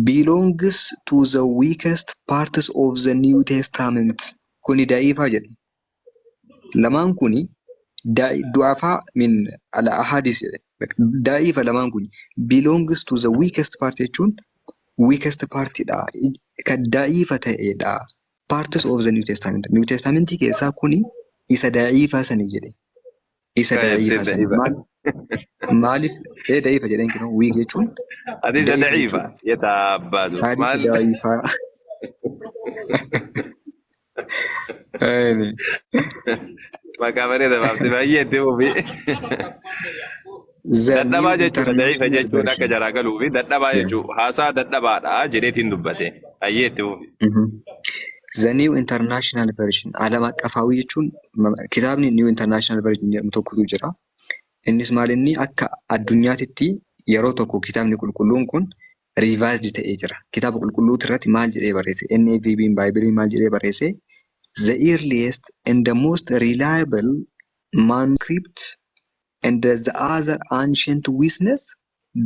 Belongs to the weakest parts of the New Testament. Kuni da'iifaa jedhe. Lamaan kuni du'afaa min ala ahadis jedhe. Da'iifa lamaan kun, belongs to the weakest part jechuun weakest partidha. Kan da'iifa ta'edha. Parts of the New Testament. New Testament keessaa kuni isa da'iifaa sani jedhe. Isa da'iifa sani. Da'iifa. Maaliif da'iifa jedheen kinoo? Weak jechuun Hadiisa da'iifa da'iifa. jechuudha. Yetaabbaatu. Hadiisa Maal? da'iifaa. Ayni. Maqaa bareeda baafte, baay'ee itti fufi. The Dadhabaa New jechuudha, da'iifa International jechuun akka Version. jaraa galuu fi dadhabaa jechuudha. Haasaa dadhabaadha jedheetiin dubbate. Hayyee, itti fufi. The New International Version ዓለም አቀፋዊ jechuun kitaabni New International Version jedhamu tokkotu jira. Innis maal, inni akka addunyaatitti yeroo tokko kitaabni qulqulluun kun revised ta'ee jira. Kitaaba qulqulluu irratti maal jedhee barreesse? NAVB'n Baayibiliin maal jedhee barreesse? The earliest and the most reliable manuscript and the other ancient witness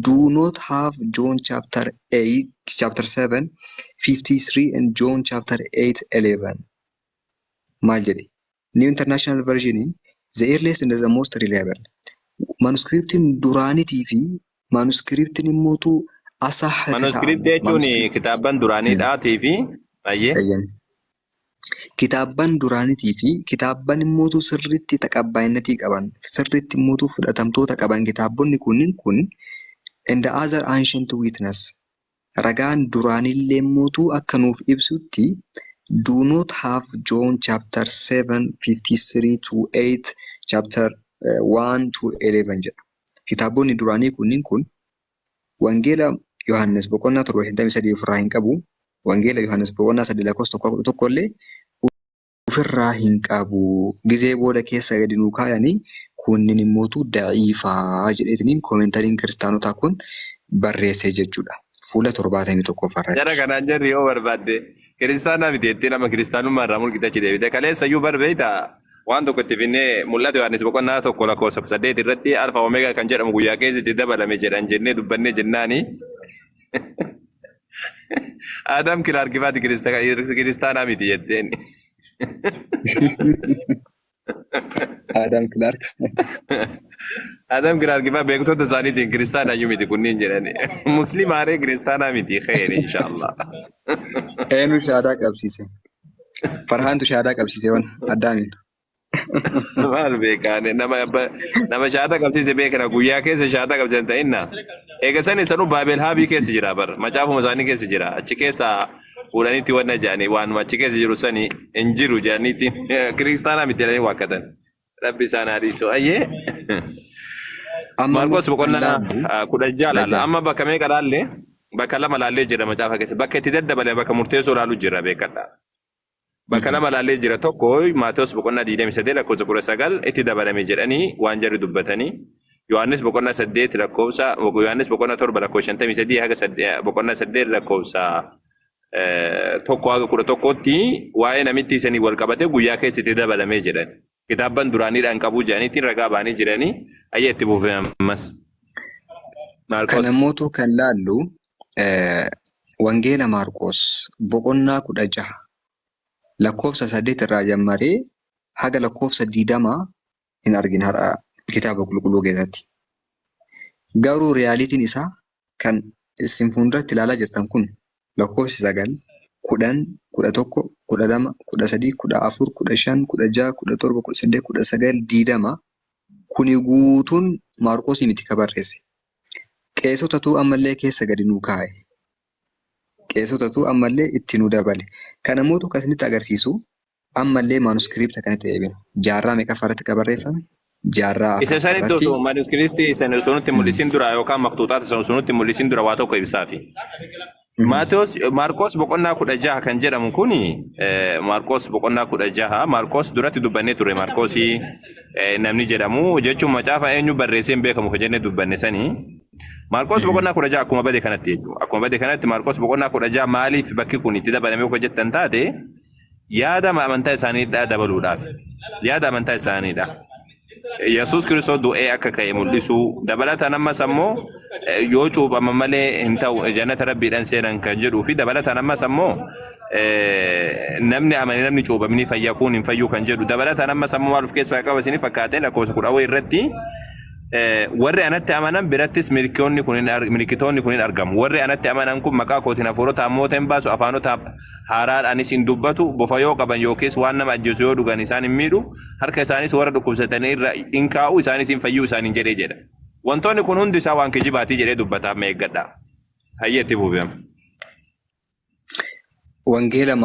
do not have John chapter 8, chapter 7 53 and John chapter 8 11. Maal jedhe? New International Version, the earliest and the most reliable. Manuscriptiin duraanitii fi manuscriptiin immootu asah ta'an. Manuscriptii jechuun kitaabban duraaniidhaatii fi baay'ee. Eeyyan. Kitaabban duraanitii fi kitaabban immootu sirriitti taqabbaayinatii qaban, sirriitti immootu fudhatamtoota qaban, kitaabonni kunniin kun and the other ancient witness, ragaan duraanillee immootu akka nuuf ibsutti, do not have John chapter 7 53 to 8, chapter 1 to 11 jedha. Kitaabonni duraanii kunniin kun Wangeela Yohaannis boqonnaa 7:53 ofirraa hin qabu. Wangeela Yohaannis boqonnaa 3 lakkoofsa 1-11 illee ofirraa hin qabu. Gizee booda keessa gadi nuu kaayanii kunniin immootu da'iifaa jedheetiniin commentaryn kiristaanotaa kun barreessee jechuudha. Fuula 71ffaa Jara irratti. kanaan jarri yoo barbaadde kiristaanaa miti jettee nama kiristaanummaa irraa mulqite achi deebite. Kaleessa iyyuu bar beektaa, waan tokko itti finnee mul'ate Yohaannis boqonnaa 1 lakkoofsa 8 irratti alfa omeegaa kan jedhamu guyyaa keessatti dabalame jedhan jennee dubbannee jennaani. Adam Kilaark faati kiristaanaa miti jetteen. Adam Clark. Adam Kilaark faa beektota isaaniitiin kiristaanaa iyyuu miti kunniin jedhani. Muslimaaree kiristaanaa miti khayri inshaallah. Eenyu shaadaa qabsiise? Farhaantu shaadaa qabsiise waan Addaamiin. Maal beekaane, nama shaata qabsiise beekna, guyyaa keessa shaata qabsiisan ta'inna. Eega sani sanuu Baabel Haabii keessa jira bar, macaafuma isaanii keessa jira, achi keessa fuudhaniitti wanna jedhanii, waanuma achi keessa jiru sani hin jiru jedhaniitti kiristaanaa miti jedhanii waakkatan. Rabbi isaan haa dhiisu. Ayyee. Amma Maarqos immoo kan boqonnaa laallu 16 kudha laalla. jaha. Amma bakka meeqa laalle? Bakka lama laallee jira macaafa keessa. Bakka itti daddabale, bakka murteessoo laalu jira, beekadha. Bakka lama laallee jira. Tokko Maatewos boqonnaa 23 lakkoofsa 19 itti dabalame jedhanii waan jarri dubbatanii. Yohaannis boqonnaa 8 lakkoofsa, Yohaannis boqonnaa 7 lakkoofsa 53 haga boqonnaa 8 lakkoofsa 1 haga 11tti waa'ee namitti isanii wal qabate guyyaa keessa itti dabalamee jedhan. Kitaabban duraaniidhaan qabuu jedhaniitiin ragaa ba'anii jiranii. Ayya, itti fufee ammas. Maarqos. Kana mootu kan laallu Wangeela Maarqos boqonnaa 16 lakkoofsa 8 irraa jammaree haga lakkoofsa 20 hin argin har'a kitaaba qulqulluu keessatti. Garuu realityn isaa kan isin fuulduratti ilaalaa jirtan kun lakkoofsi 9, 10, 11, 12, 13, 14, 15, 16, 17, 18, 19, 20 kuni guutuun Maarqosii miti ka barreesse. Qeesotatu ammallee keessa gadi nuu kaa'e. Qeesotatu ammallee itti nu dabale. Kana mootu kan isinitti agarsiisu ammallee manuscripta kanatti deebina. Jaarraa meeqaffaa irratti kan barreeffame? Jaarraa Isa afuraffaa sanitti irratti. osoo manuscriptii sana osoo nutti mul'isin dura yookaan maktuuxaata sana osoo nutti mul'isin dura waa tokko ibsaafi. Maatewos, Maarqos boqonnaa 16 kan jedhamu kuni, Maarqos boqonnaa 16, Maarqos duratti dubbannee ture. Maarqosii namni jedhamu jechuun macaafa eenyu barreessee hin beekamu kan jennee dubbanne sanii. Maarqos boqonnaa 16 akkuma bade kanatti jechuudha. Akkuma bade kanatti Maarqos boqonnaa 16 maaliif bakki kun itti dabalame yoo jettan taate, yaada amantaa isaaniidhaa dabaluudhaaf. Yaada amantaa isaaniidha. Yesuus Kiristoos du'ee akka ka'e mul'isuu dabalataan, ammas ammoo yoo cuuphama malee hin ta'u jannata rabbiidhaan seenan kan jedhuu fi dabalataan ammas ammoo namni amane namni cuuphamni fayya kun hin fayyu kan jedhu, dabalataan ammas ammoo maal of keessaa qaba isin fakkaate? Lakkoofsa 10 irratti warri anatti amanan birattis milkitoonni kun hin argamu. Warri anatti amanan kun maqaa kootiin hafuurota hammoota hin baasu, afaanota haaraadhaanis hin dubbatu, bofa yoo qaban yookiis waan nama ajjeesu yoo dhugan isaan hin miidhu, harka isaanis warra dhukkubsatanii irra hin kaa'u, isaanis hin fayyuu isaaniin jedhee jedha. Wantoonni kun hundi isaa waan kijibaatii jedhee dubbata, amma eeggadha. Hayyee, itti fufi amma. Wangeela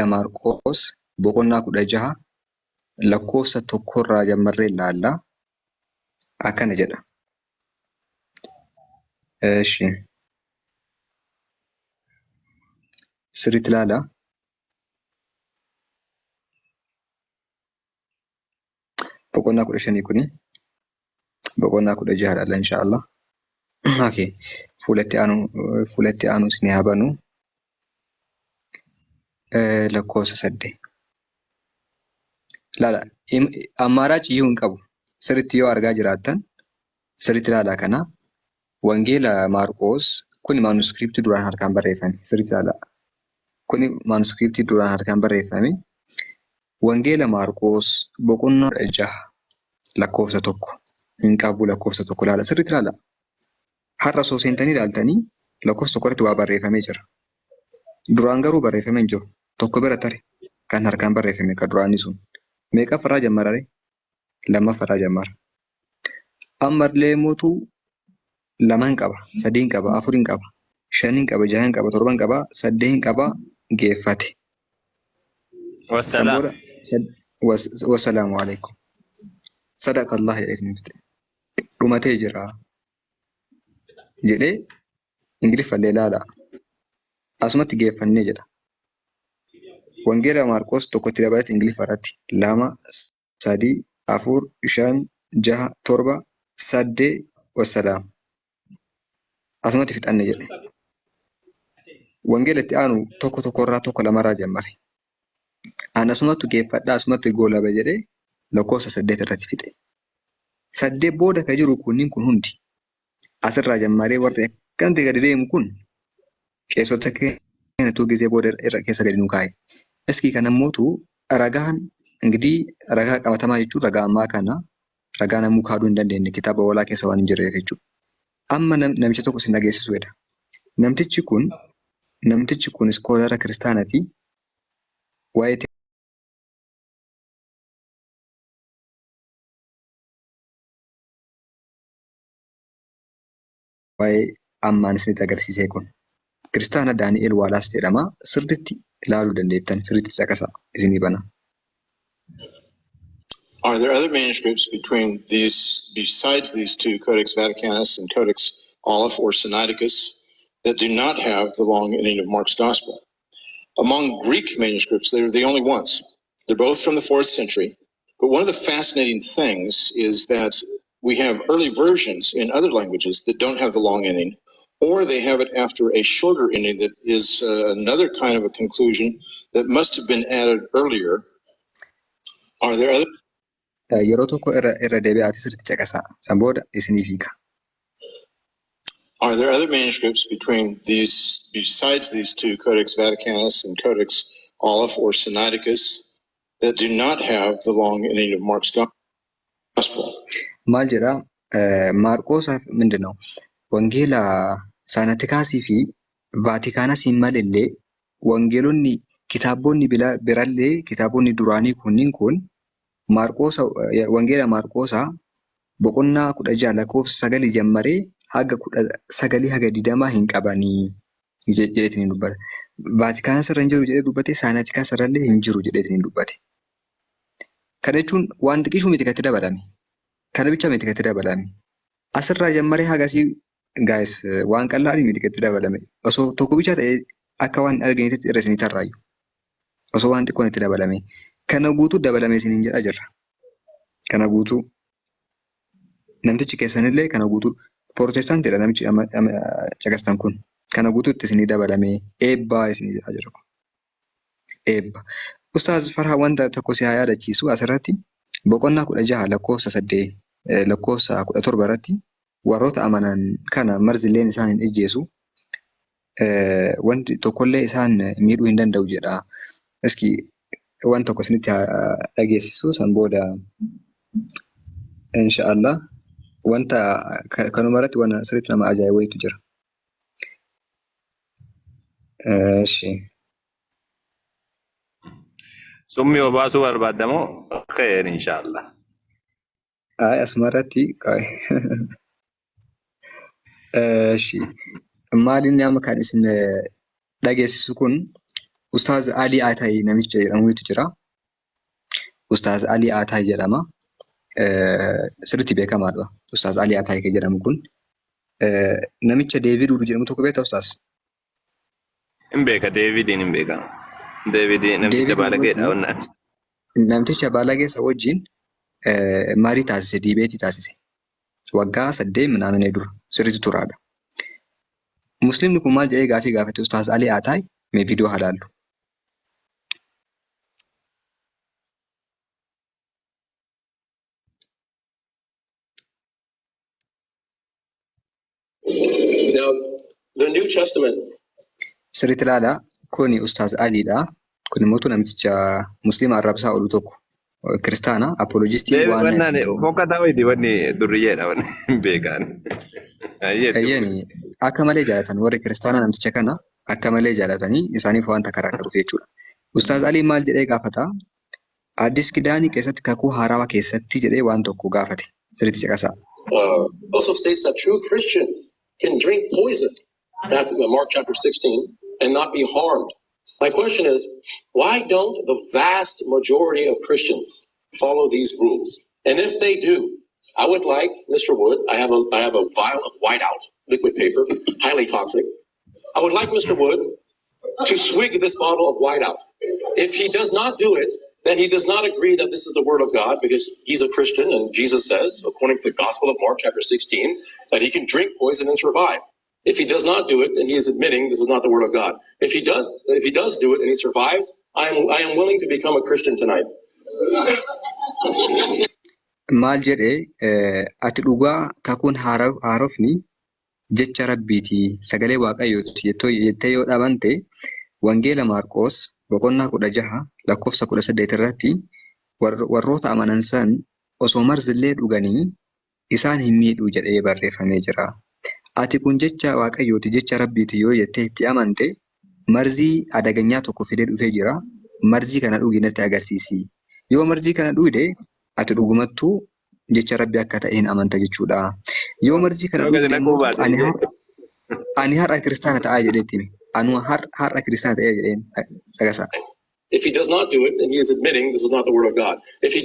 Maarqoos boqonnaa 16 lakkoofsa 1rraa jammarree ilaalla. Akkana jedha. Eeshi. Sirriitti ilaala. Boqonnaa 15 kuni boqonnaa 16 ilaalla inshaallah. Okay. Fuulatti aanu isin haa banu. Lakkoofsa 8. Ilaala. Ammaaraaci iyyuu hin qabu. Sirriitti yoo argaa jiraattan sirriitti ilaalaa kana. Wangeela Maarqoos kun manuscriptii duraan harkaan barreeffame. Sirriitti ilaalaa. Kuni manuscriptii duraan harkaan barreeffame. Wangeela Maarqoos boqonnaa 6 lakkoofsa 1 hin qabu, lakkoofsa 1 ilaala, sirriitti ilaala. Har'a osoo seentanii ilaaltanii lakkoofsa 1 irratti waa barreeffamee jira. Duraan garuu barreeffamee hin jiru. Tokko bira tare kan harkaan barreeffame kan duraanii sun. Meeqaffarraa jammara ree? Lammaffarraa jammara. Ammallee mootuu laman qaba, sadiin qaba, afurin qaba, shanin qaba, jahan qaba, torban qaba, saddeetin qaba, geeffate. San Wassalaam. Booda wassalaamu alaikum. Sadaqa Allah jedhee isin fixe. Dhumatee jira jedhee Ingiliffallee ilaala. Asumatti geeffannee jedha. Wangeela Maarqos tokkotti dabalatti Ingiliffa irratti lama, sadii, afur, shan, jaha, torba, saddeet, wassalaam. Asumatti fixanne jedhe. Wangeela itti aanu tokko tokkorraa tokko lamarraa jammare. An asumattu geeffadhaa, asumatti goolaba jedhee lakkoofsa 8 irratti fixe. 8 booda ka jiru kunniin kun hundi asirraa jammaree warri akkanatti gadi deemu kun qeessota keenyatu gizee booda irra keessa gadi nu kaa'e. Iskii kana immootu ragaan ingidihi ragaa qabatamaa jechuun ragaa ammaa kana ragaa namuu kaaduu hin dandeenye kitaaba walaa keessa waan hin jirreef jechuudha. Amma namicha tokko isin dhageessisuu jedha. Namtichi kun iskoolara kiristaanaati. Waa'ee waa'ee ammaan isinitti agarsiisee kun kiristaana Daani'el Waalaas jedhama. Sirriitti ilaaluu dandeettan, sirriitti caqasa isinii bana. Are there other manuscripts between these, besides these two, Codex Vaticanus and Codex Aleph or Sinaiticus, that do not have the long ending of Mark's Gospel? Among Greek manuscripts, they're the only ones. They're both from the 4th century. But one of the fascinating things is that we have early versions in other languages that don't have the long ending, or they have it after a shorter ending that is another kind of a conclusion that must have been added earlier. Are there other Yeroo tokko irra deebi'aati sirriitti caqasaa. San booda isinii hiika. Are there other manuscripts between these, besides these two, Codex Vaticanus and Codex Aleph or Sinaiticus, that do not have the long ending of Mark's Gospel? Maal jedhaa? Maarqoosaaf ምንድን ነው? Wangeela Saanatikaasii fi Vaatikaanasiin malallee wangeelonni kitaabonni birallee kitaabonni duraanii kunniin kun Maarqoosa, wangeela Maarqoosaa boqonnaa 16 lakkoofsa 9 jammaree haga 19 haga 20 hin qabanii jedheetiin dubbata. Vaatikaana irra hin jiru jedhee dubbate, Saanatikaas irrallee hin jiru jedheetiin dubbate. Kana jechuun waan xiqqishuu miti kan itti dabalame. Kana bicha miti kan itti dabalame. Asirraa jammaree hagasii guys waan qal'aadhi miti kan itti dabalame. Osoo tokko bicha ta'e akka waan hin arginetti irra isinii tarraayyu. Osoo waan xiqqoon itti dabalame. Kana guutuu dabalame isiniin jedhaa jirra. Kana guutuu. Namtichi keessanillee kana guutuu Pirootestaantiidha namichi amma caqastan kun. Kana guutuutti isinii dabalame eebbaa isinii jedhaa jira kun. Eebba. Ustaaz Farhaa, wanta tokko si haa yaadachiisu. Asirratti boqonnaa 16 lakkoofsa 8 lakkoofsa 17 irratti warroota amanan kana marzilleen isaan hin ijjeesu, wanti tokkollee isaan miidhuu hin danda'u jedha. Iski waan tokko isinitti haa dhageessisu, san booda inshaallah wanta kanuma irratti waan sirriitti nama ajaa'ibu wayiitu jira. Eshi. Summii obaasuu barbaaddamoo kheer inshaallah. Ay, asuma irratti qabe. Eshi. Maal inni amma kan isin dhageessisu kun Ustaaz Alii Ataay namicha jedhamutu jira. Ustaaz Alii Ataay jedhama. Sirriitti beekamaadha. Ustaaz Alii Ataay kan jedhamu kun namicha Deevid Wood jedhamu tokko beektaa, Ustaaz? Hin beeka, Deevidiin hin beeka. Deevidii namticha Deevid baalageedha wajjin onnaan. Namticha baalagee isa wajjin marii taasise, debate taasise. Waggaa 8 minaaminee dura sirriitti turaadha. Musliimni kun maal jedhee gaafii gaafate Ustaaz Alii Ataay? Mee viidiyoo haa laallu. Now, the New Testament Sirriitti ilaalaa. Kuni Ustaaz Aliidha. Kun immoo namticha Musliima arrabsaa oolu tokko. Kiristaana apologistii Deebi waan wannaan fokkataa wayiiti, wanni durriyyeedha, wanni hin beekan. Ayyeetti. Eeyyani, akka malee jaalatan warri kiristaanaa namticha kana, akka malee jaalatanii isaaniif waan takaraakaruuf jechuudha. Ustaaz Aliin maal jedhee gaafata? Addis Kidaanii keessatti, Kakuu Haarawaa keessatti jedhee waan tokko gaafate. Sirriitti caqasaa. Also states that true Christians can drink poison, Matthew, Mark chapter 16, and not be harmed. My question is, why don't the vast majority of Christians follow these rules? And if they do, I would like Mr. Wood, I have a vial of whiteout, liquid paper, highly toxic. I would like Mr. Wood to swig this bottle of whiteout. If he does not do it, then he does not agree that this is the word of God, because he's a Christian and Jesus says, according to the Gospel of Mark, chapter 16, that he can drink poison and survive. If he does not do it, then he is admitting this is not the word of God. If he does do it and he survives, I am willing to become a Christian tonight. Maal jedhee? Ati dhugaa kakuun haarofni jecha Rabbiiti, sagalee Waaqayyooti jettee yoo dhabante, Wangeela Maarqoos boqonnaa 16 lakkoofsa 18 irratti warroota amanan san osoo marzillee dhuganii isaan hin miidhu jedhee barreeffamee jira. Ati kun jecha Waaqayyooti, jecha Rabbiiti yoo jettee itti amante, marzii adaganyaa tokko fidee dhufee jira. Marzii kana dhugi, natti agarsiisi. Yoo marzii kana dhugde, ati dhugumattuu jecha Rabbi akka ta'e hin amanta jechuudha. Yoo marzii kana Yoo gadi dhugde naquu immoo baate ani har'a kiristaana ta'aa jedhee itti hime. Anu har'a kiristaana ta'ee jedheen caqasaa. If he does not do it, then he is admitting this is not the word of God. If he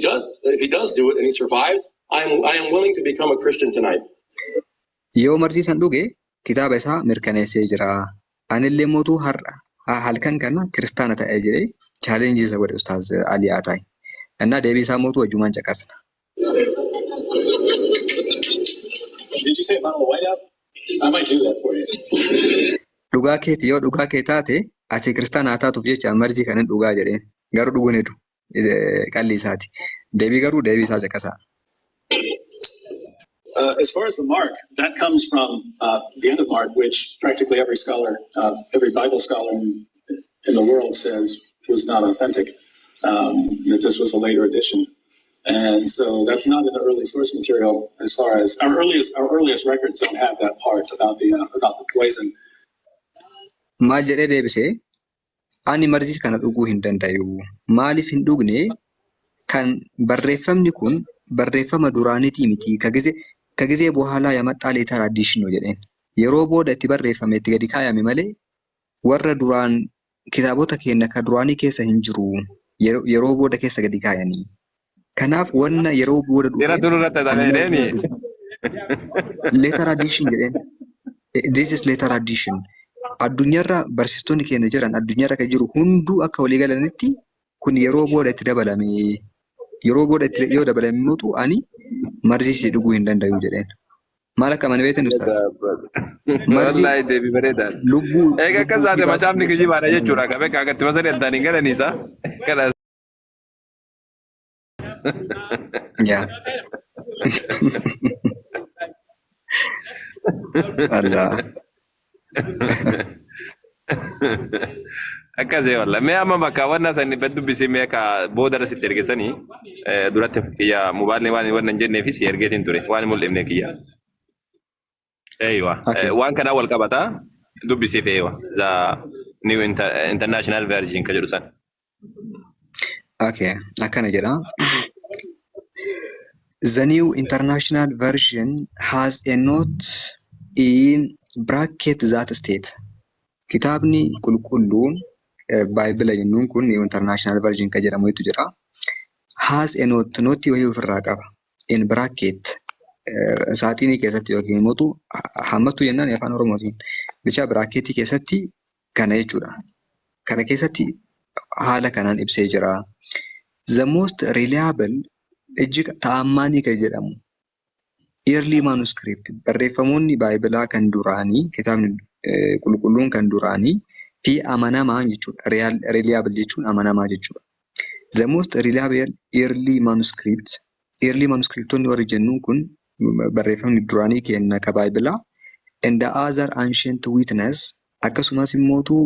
does do it and he survives, I am willing to become a Christian tonight. Yoo marzii san dhuge, kitaaba isaa mirkaneessee jira. Anillee mootuu har'a halkan kana kiristaana ta'ee jedhee challenge isa godhe Ustaaz Alii Ataayi. Innaa deebii isaa mootuu wajjumaan caqasna. Did you say a bottle of whiteout? I might do that for you. Dhugaa keeti, yoo dhugaa kee taate ati kiristaana haa taatuuf jecha marzii kanan dhugaa jedheen. Garuu dhuguun hedu qalli isaati. Deebii garuu deebii isaa caqasaa. As far as the Mark, that comes from the end of Mark, which practically every scholar, every Bible scholar in the world says was not authentic, that this was a later addition. And so that's not in the early source material, as far as our earliest records don't have that part about the poison. Maal jedhee deebisee? Ani marzii kana dhuguu hin dandayu. Maaliif hin dhugne? Kan barreeffamni kun barreeffama duraaniitii miti. Ka gizee በኋላ የመጣ later addition jedheen. Yeroo booda itti barreeffame, itti gadi kaayame malee warra duraan kitaabota keenya ka duraanii keessa hin jiru. Yeroo booda keessa gadi kaayanii. Kanaaf wanna yeroo booda dhufe Dhiira dururratti ani ta'ee marzii deemi. dhugu. Later addition jedheen. This is later addition. Addunyaarra barsiistonni keenya jiran, addunyaarra kan jiru hunduu akka walii galanitti kun yeroo booda itti dabalame. Yeroo booda itti yoo dabalame immoo ani marzii si dhuguu hin danda'u jedheen. Maal akka amane beektan, ustaas? Marzii Wallaahi deebii bareedaadha. lubbuu Eega akkas lubbuu taate ofii baasuu macaafni kijibaadha jechuudha. Qabee kaagatti masanii addaan hin galaniisa. Kanas. Yaa. Allah. Akkasii walla. Mee amma bakka wanna san dubbisee, mee akka booda irra sitti ergesanii duratti kiyya mobaalni waan wanna hin jenneefi si ergeetiin ture, waan hin mul'ifne kiyya. Eeywa. Waan kanaa wal qabata dubbisiif, eeywa. The New International Version ka jedhu san. Okay. Akkana jedha. The New International Version has a note in bracket that state. Kitaabni qulqulluun Baayibila jennuun kun New International Version kan jedhamutu jira. Has a note, note wayii ofirraa qaba. In bracket, saaxinii keessatti yookiin immoo hammattuu jennaan afaan Oromootiin. Bicha bracketii keessatti kana jechuudha. Kana keessatti haala kanaan ibsee jira. The most reliable, እጅግ ተአማኒ kan jedhamu, early manuscript, barreeffamoonni baayibilaa kan duraanii, kitaabni qulqulluun kan duraanii fi amanamaa jechuudha. Reliable jechuun amanamaa jechuudha. The most reliable early manuscript, early manuscriptonni warri jennuun kun barreeffamni duraanii kenna ka baayibilaa And the other ancient witness, akkasumas immootu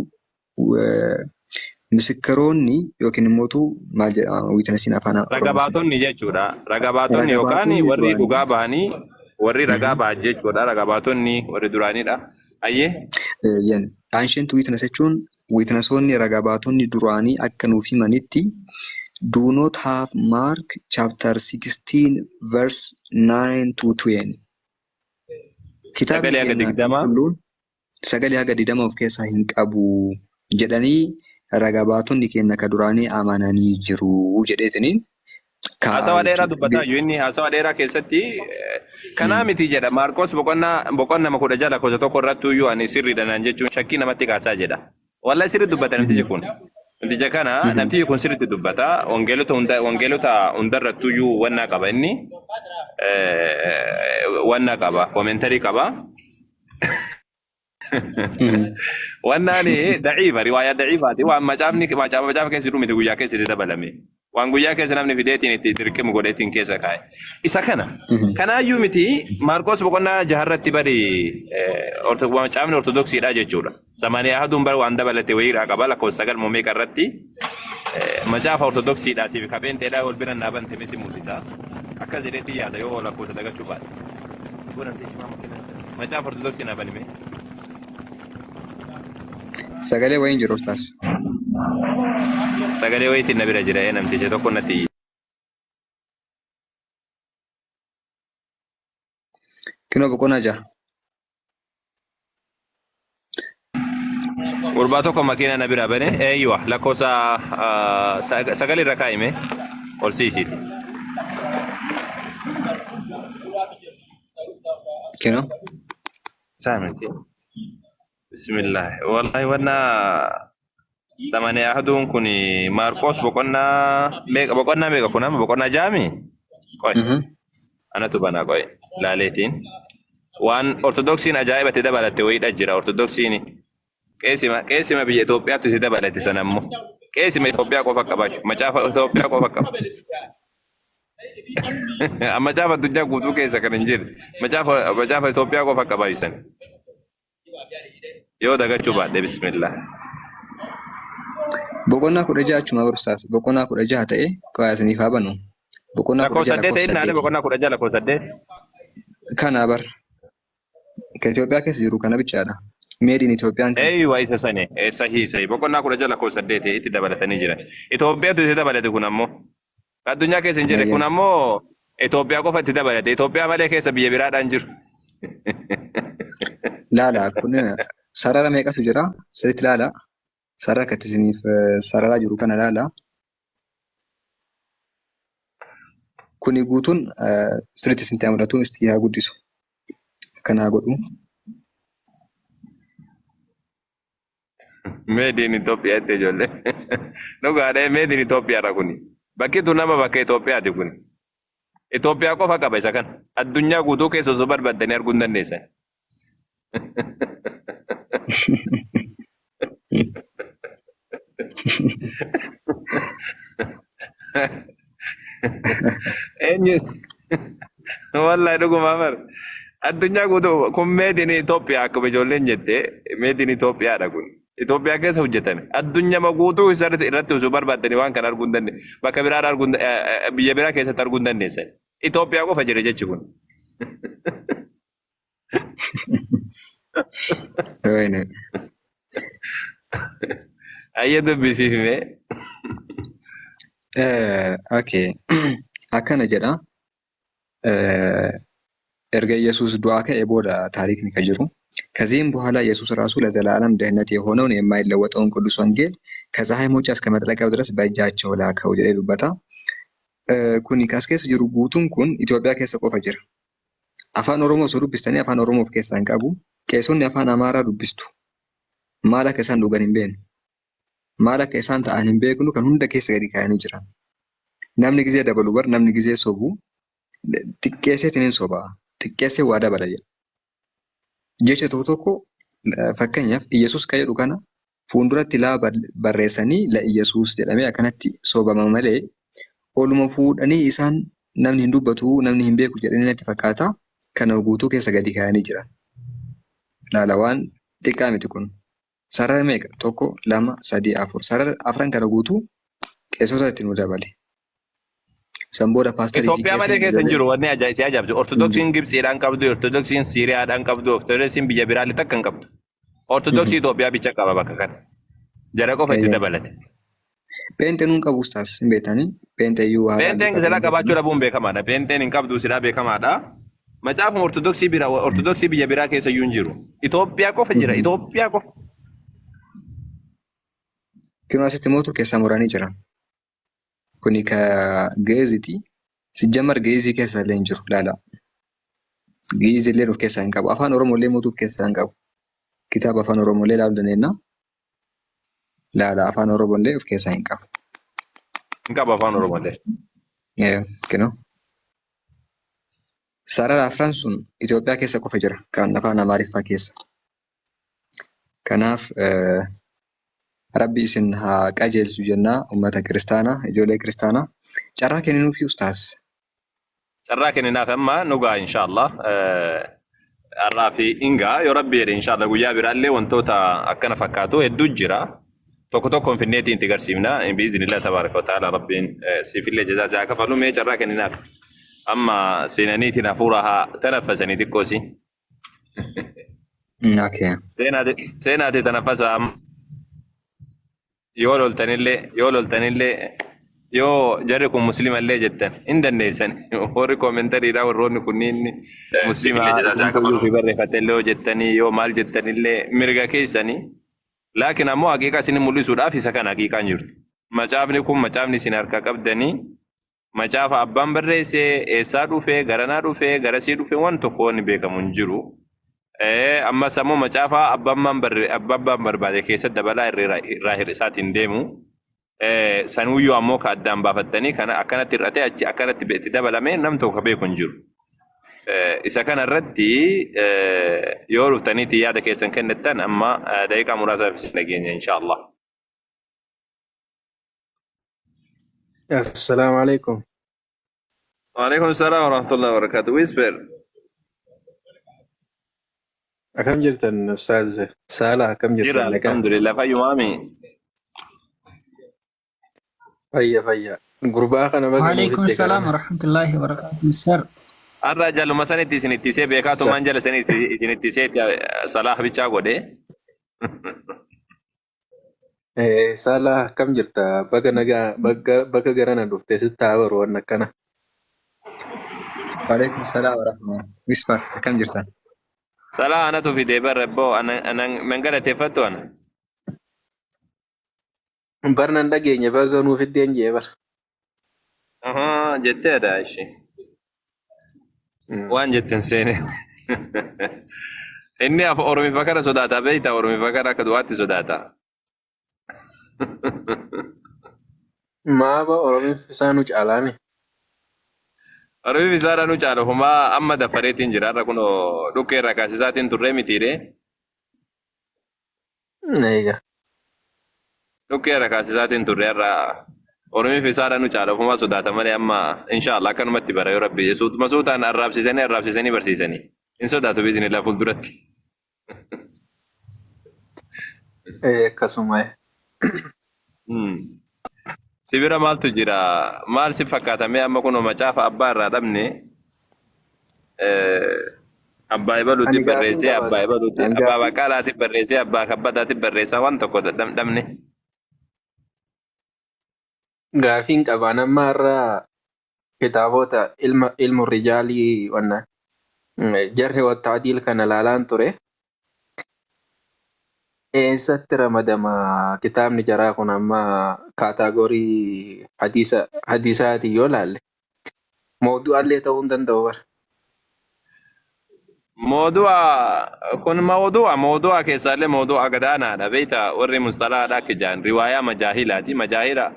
misikkiroonni yookiin immootu maal jedhama witnessiin afaan Raga Oromootiin? baatonni jechuudha. Raga baatonni Raga yookaan baatonni warri duraanii. dhugaa bahanii, warri ragaa bahan jechuudha. Raga baatonni warri duraaniidha. Ayyee. Yan. Ancient witness jechuun witnessoonni, raga baatonni duraanii akka nuuf himanitti, do not have Mark chapter 16 verse 9 to 20. Kitaabni Sagalee haga keenya 20. qulqulluun sagalee haga 20 of keessaa hin qabu jedhanii raga baatonni keenya ka duraanii amananii jiru jedheetiniin kaa'a Haasawa dheeraa jechuudha. dubbataa iyyuu inni haasawa dheeraa keessatti kanaa miti jedha. Maarqos boqonnaa 16 lakkoofsa 1 irratti iyyuu ani sirriidha naan jechuun shakkii namatti kaasaa jedha. Wallahi sirri dubbata namtichi kun. Namticha kana, namtichi kun sirriitti dubbata. Wangeelota hunda, wangeelota hundarrattu iyyuu wannaa qaba inni. Wannaa qaba, commentary qaba. Wannaan daciifa, riwaayaa daciifaati. Waan macaafni macaafa keessa jiru miti, guyyaa keessa itti dabalame. Waan guyyaa keessa namni fideetiin itti dirqimu godheetiin keessa kaa'e. Isa kana. Kanaayyuu miti, Maarqos boqonnaa jaharratti bari macaafni Ortodoksiidha jechuudha. Samanii ahaduun bara waan dabalate wayiidhaa qaba, lakkoofsa 9 moo meeqa irratti macaafa Ortodoksiidhaatiif ka Pheenxeedhaa wal bira naa bante misi mul'isa. Akkas jedheetti yaada yoo lakkoofsa dagachuu baate. Macaafa Ortodoksii naa banime. Sagalee wayiin jiru, ustaas. Sagalee wayiitiin na bira jira, namticha tokko natti iyye. Kinoo boqonnaa 6. Gurbaa tokko makiina na bira bane. Eeyywa, lakkoofsa 9 irra kaa'ime ol siisiiti. Kinoo. Saamiti. Bismillah. Wallahi wanna samanii ahaduun kun Maarqoos boqonnaa meeqa, boqonnaa meeqa kun amma, boqonnaa jaami? Qoy. Anatu banaa, qoy. Laaleetiin. Waan Ortodoksiin ajaa'ibatti dabalatte wayiidha jira Ortodoksiin. Qeesima biyya Itoophiyaatti itti dabalate sana immoo. Qeesima Itoophiyaa qofa qabaachuu. Macaafa Itoophiyaa qofa qaba. Macaafa addunyaa guutuu keessa kan hin jirre. Macaafa Itoophiyaa qofa qabaachuu sana. Yoo dagachuu baadhe, bismillah. Boqonnaa 16 achuma barsaas. Boqonnaa 16 ta'e qo'aa isiniif haa banu. Boqonnaa kudha Lakkoofsa jaha 8 lakkoofsa ta'e naale 8. Boqonnaa 16 lakkoofsa 8. Kana bar. Kan Itoophiyaa keessa jiru kana bichaadha. Made in Itoophiyaan kana. Eeywa, isa sani. Sahii sahii. Boqonnaa 16 lakkoofsa 8 itti dabalatanii jiran. Itoophiyaatu itti dabalate kun ammoo. Addunyaa keessa hin jirre kun ammoo Itoophiyaa qofa itti dabalate. Itoophiyaa malee keessa biyya biraadhaan jiru. Laala, kun sarara meeqatu jira? Sirriitti laala. Sarara akkatti isiniif sararaa jiru kana laala. Kuni guutuun sirriitti isinitti haa mul'atu, isti haa guddisu. Akkanaa godhu. Made in Itoophiyaa itti ijoollee. Dhugaadha, made in Itoophiyaadha kuni. Bakki tun nama bakka Itoophiyaati kuni. Itoophiyaa qofa qaba isa kana. Addunyaa guutuu keessa osoo barbaaddanii arguu hin dandeessan. Eenyu? Wallahi dhugumaa bar. Addunyaa guutuu kun made in Itoophiyaa, akkuma ijoolleen jette made in Itoophiyaadha kun. Itoophiyaa keessa hojjetame. Addunyaa guutuu isa irratti osoo barbaaddanii waan kana arguu hin dandeenye. Bakka biraa arguu hin biyya biraa keessatti arguu hin dandeessan. Itoophiyaa qofa jira jechi kun. Wayne. Ayya, dubbisiif mee. Okay. Akkana jedha. Erga Yesuus du'aa ka'e booda taariikni ka jiru. ከዚህም በኋላ ኢየሱስ ራሱ ለዘላለም ደህንነት የሆነውን የማይለወጠውን ቅዱስ ወንጌል ከፀሐይ መውጫ እስከ መጥለቂያው ድረስ በእጃቸው ላከው jedhee dubbata. Kuni kas keessa jiru guutuun kun Itoophiyaa keessa qofa jira. Afaan Oromoo osoo dubbistanii afaan Oromoo of keessaa hin qabu. Qeesonni afaan Amaaraa dubbistu. Maal akka isaan dhugan hin beeknu. Maal akka isaan ta'an hin beeknu, kan hunda keessa gadi kaa'anii jiran. Namni gizee dabalu bar, namni gizee sobu xiqqeesseetiin hin soba. Xiqqeessee waa dabala jedha. Jecha tokko tokko, fakkeenyaaf Iyyasuus kan jedhu kana fuulduratti laa barreessanii la Iyyasuus jedhamee akkanatti sobama malee oluma fuudhanii isaan namni hin dubbatu, namni hin beeku jedhanii natti fakkaata. Kana guutuu keessa gadi kaa'anii jiran. Laala waan xiqqaa miti kun. Sarara meeqa? Tokko, lama, sadii, afur. Sarara afran kana guutuu qeessota itti nu dabale. San booda paastarii fi Itoophiyaa malee qeesiin keessa hin ijoollee jiru wanni si ajaa'ibsu. Ortodoksiin Gibxiidhaan qabdu, Ortodoksiin Siiriyaadhaan qabdu, Ortodoksiin biyya biraallee takka hin qabdu. Ortodoksii Itoophiyaa bicha qaba bakka kana. Jara qofa itti dabalate. Pheenxee nuun qabu ustaas hin beektanii. Pheenxee iyyuu haala Pheenxeen bifa silaa pheenxee qabaachuu dhabuun beekamaadha. Pheenxeen hin qabdu silaa beekamaadha. Macaafuma Ortodoksii bira Ortodoksii biyya biraa keessa iyyuu hin jiru. Itoophiyaa qofa jira. Itoophiyaa qofa. Kinoo asitti mootu keessaa muranii jiran. Kuni ka Ge'eeziti. Sijjamar Ge'eezii keessa illee hin jiru laala. Ge'eezii illee of keessaa hin qabu. Afaan Oromoo illee mootu of keessaa hin qabu. Kitaaba afaan Oromoo illee ilaaluu dandeenya. Laala afaan Oromoo illee of keessaa hin qabu. Hin qabu afaan Oromoo illee. Kinoo. Sarara afran sun Itoophiyaa keessa qofa jira. Kan afaan Amaariffaa keessa. Kanaaf Rabbi isin haa qajeelchu jennaa ummata kiristaanaa, ijoollee kiristaanaa. Carraa kenninuufi ustaaz. Carraa kenninaaf amma nu ga'a inshaallah. Har'aa fi ingaa yoo rabbi jedhe inshaallah guyyaa biraallee wantoota akkana fakkaatu hedduu jira. Tokko tokkoon finneetiin itti garsiifna. Biiznillah tabaaraka wa ta'ala rabbiin siifillee jazaa si haa kafalu mee carraa kenninaaf. Amma seenaniitiin hafuura haa tanaffasanii xiqqoosi. Okay. Seenaati tanaffasa amma. Yoo loltanillee yoo jarri kun muslimallee jettan hin dandeessan warri commentariidhaa warroonni kunniin muslima fi barreeffattellee yoo jettanii yoo maal jettanillee mirga keessanii laakiin ammoo haqiiqa isin mul'isuudhaaf isa kana haqiiqaan jirtu macaafni kun macaafni isin harka qabdanii macaafa abbaan barreesse eessaa dhufee garanaa dhufee garasii dhufee waan tokko wanni beekamu hin jiru. Ammas ammoo macaafa abbaan abbaan barbaade keessa dabalaa irraa hir'isaatiin deemu. Sanuyyuu ammoo ka addaan baafattanii kana akkanatti hir'atee achi akkanatti itti dabalame nam tokko ka beeku hin jiru. Isa kana irratti yoo dhuftaniitti yaada keessan kennattan amma daqiiqaa muraasaaf isin dhageenya inshaallah. Assalaamu alaikum. Waalaikum salaam warahmatullahi wabarakatuh. Whisper. Akkam jirtan Ustaaz Saala akkam Jira jirtan nagaa? alhamdulillah fayyumaami. Fayya fayya. Gurbaa kana baga nuuf وعليكم itti السلام garana. ورحمة الله وبركاته مستر. Har'a jaluma sanitti isin ittisee beekaatumaan jala sanitti isin ittisee salaah bichaa godhe. Saala akkam jirta? Baga nagaa baga baga garana dhufte sitti haa baru waan akkana. Waalaikum salaam wa rahmatullahi. Whisper akkam jirtan? Salah anatu fide barre boo anan man galateeffattu ana. Barnan dhageenye baga nuuf iddeen jee bara. Ahaa jetteedha ishee. Waan jetten seene. Inni Oromifa kana sodaata beektaa Oromifa kana akka du'aatti sodaata. Maaba Oromiif isaa nu caalaame. Oromiif isaadha nu caalu homaa amma daffareetiin jira har'a kunoo dhukkee irraa kaasisaatiin turree mitiire. Eega. Dhukkee irra kaasisaatiin turre har'a Oromiif isaadha nu caala ofumaa sodaata malee amma inshaallah akkanumatti bara yoo rabbi suutuma suutaan arraabsisanii arraabsisanii barsiisanii hin sodaatu biizinillah fuulduratti. Akkasuma. Sibira maaltu jira? Maal si fakkaatamee amma kunoo macaafa abbaa irraa dhabne abbaa ebaluutti Ani gaaffiin barreessee qaba. abbaa ebaluutti Ani abbaa gaaffii baqqaalaatti barreessee abbaa kabbadaatti barreessaa waan tokko dhabne. Gaafiin qaba. Amma har'a kitaabota ilma ilmu rijaalii wanna jarri wattaadiil kana laalaan ture. Eessatti ramadama kitaabni jaraa kun amma category hadiisa hadiisaatiin yoo laalle mawdu'allee ta'uu hin danda'u bara. Mawdu'a kun mawdu'a mawdu'a keessaallee mawdu'a gadaanaadha beektaa warri mustalaadha akka jaan riwaayaa majaahilaati majaahila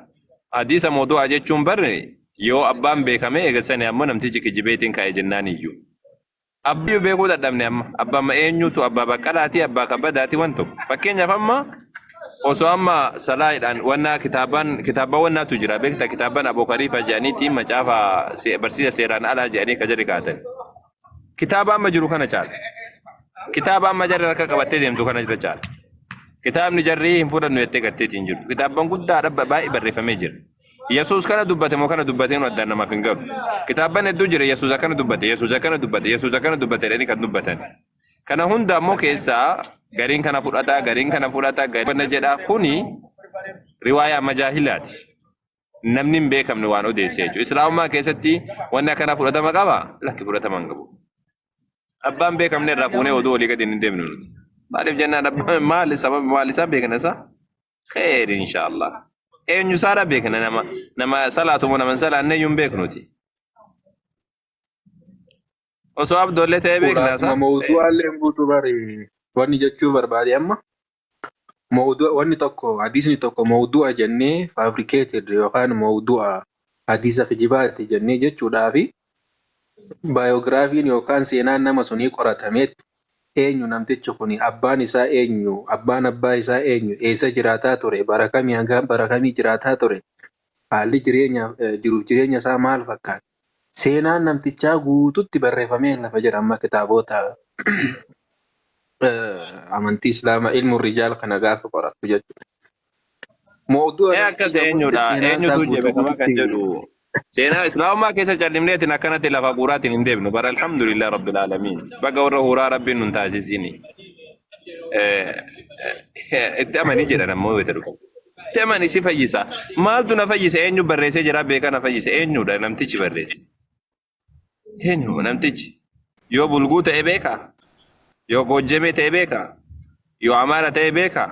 hadiisa mawdu'a jechuun barri yoo abbaan beekame eegasani ammoo namtichi kijibeetiin ka'e jennaan iyyuu. Abbiyyuu beekuu dadhabne amma abbaan eenyutu abbaa baqqalaati abbaa kabbadaati waan tokko fakkeenyaaf amma osoo amma salaayidhaan wannaa kitaabaan kitaabaan wannaatu jira beektaa kitaabaan Abu Khalifa jedhaniitiin macaafa barsiisa seeraan alaa jedhanii ka jarri kaatan. Kitaaba amma jiru kana caala. Kitaaba amma jarri harka qabattee deemtu kana jira caala. Kitaabni jarri hin fudhannu jettee gatteetiin hin jirtu. Kitaabban guddaadha baay'ee barreeffamee jira. Yesuus kana dubbate moo kana dubbatee nu addaan namaaf hin galu. Kitaabban hedduu jira Yesuus akkana dubbate, Yesuus akkana dubbate, Yesuus akkana dubbate jedhanii kan dubbatan. Kana hunda ammoo keessaa gariin kana fudhata, gariin kana fudhata, gariin kana jedha. Kuni riwaayaa majaahilaati. Namni hin beekamne waan odeesse jechuudha. Islaamummaa keessatti wanni akkanaa fudhatama qaba? Lakki fudhatama hin qabu. Abbaan beekamne irraa fuunee oduu olii gadi hin deemnu nuti. Maaliif jennaan abbaan maali sababa maali isaa beekna isaa? Kheer inshaallah. Eenyu isaadha beekna nama nama salaatu moo nama hin salaanne iyyuu hin beeknuti. Osoo abdoollee ta'ee beekna Ulaatuma isaa. mawdu'aallee hin guutuu bari wanni jechuu barbaade amma mawdu'a wanni tokko hadiisni tokko mawdu'a jennee fabricated yookaan mawdu'a hadiisa kijibaati jennee jechuudhaafi baayogiraafiin yookaan seenaan nama sunii qoratameetti eenyu namtichi kuni abbaan isaa eenyu abbaan abbaa isaa eenyu eessa jiraataa ture bara kamii hanga bara kamii jiraataa ture haalli jireenya jiruuf jireenya isaa maal fakkaata seenaan namtichaa guututti barreeffamee lafa jira amma kitaabota amantii islaamaa ilmu rijaal kana gaafa qorattu jechuudha. Mawdu'a Ee namtichi akkas jedhamutti eenyudha seenaan isaa eenyutu guutuu jabefama kan guututti jedhu seenaa islaamummaa keessa callimneetiin akkanatti lafa guuraatiin hin deemnu bara alhamdulillah rabbil aalamiin baga warra huraa rabbiin nun taasisini itti amanii jedhan ammoo wayita dhufu itti amanii si fayyisa maaltu na fayyisa eenyu barreessee jira beekaa na fayyisa eenyudha namtichi barreesse Eenyu namtichi? Yoo bulguu ta'e beekaa? Yoo goojjamee ta'e beekaa? Yoo amaara ta'e beekaa?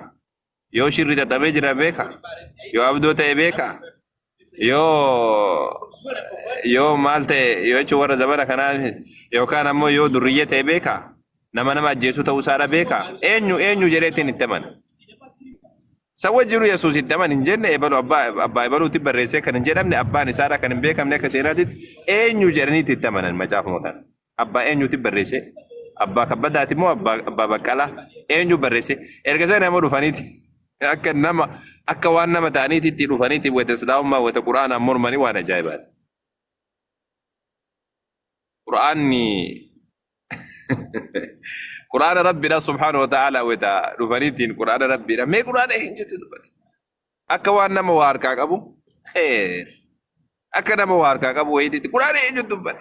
Yoo shirri xaxamee jira beekaa? Yoo abdoo ta'e beekaa? Yoo yoo maal ta'e yoo jechuun warra zamana kanaa yookaan ammoo yoo durriyyee ta'e beekaa? Nama nama ajjeesuu ta'uu isaadha beekaa? Eenyu eenyu jedheetiin itti amana? San wajjinuu Yesuus itti amani hin jenne ebalu abbaa abbaa ebaluutti barreessee kan hin jedhamne abbaan isaadha kan hin beekamne akka seenaatitti eenyu jedhaniitti itti amanan macaafuma kana. Abbaa eenyuutti barreesse? Abbaa kabbadaati moo abbaa abbaa baqqalaa? Eenyu barreesse? Erga sana immoo dhufaniiti akka nama akka waan nama ta'aniiti itti dhufaniiti wayita islaamummaa wayita quraanaan mormanii waan ajaa'ibaati. Qur'aanni Qur'aana Rabbiidha subhaanahu wa ta'ala wayita dhufaniitiin Qur'aana Rabbiidha. Mee Qur'aana eenyutu dubbate? Akka waan nama waa harkaa qabu kheer. Akka nama waa harkaa qabu wayiititti Qur'aana eenyutu dubbate?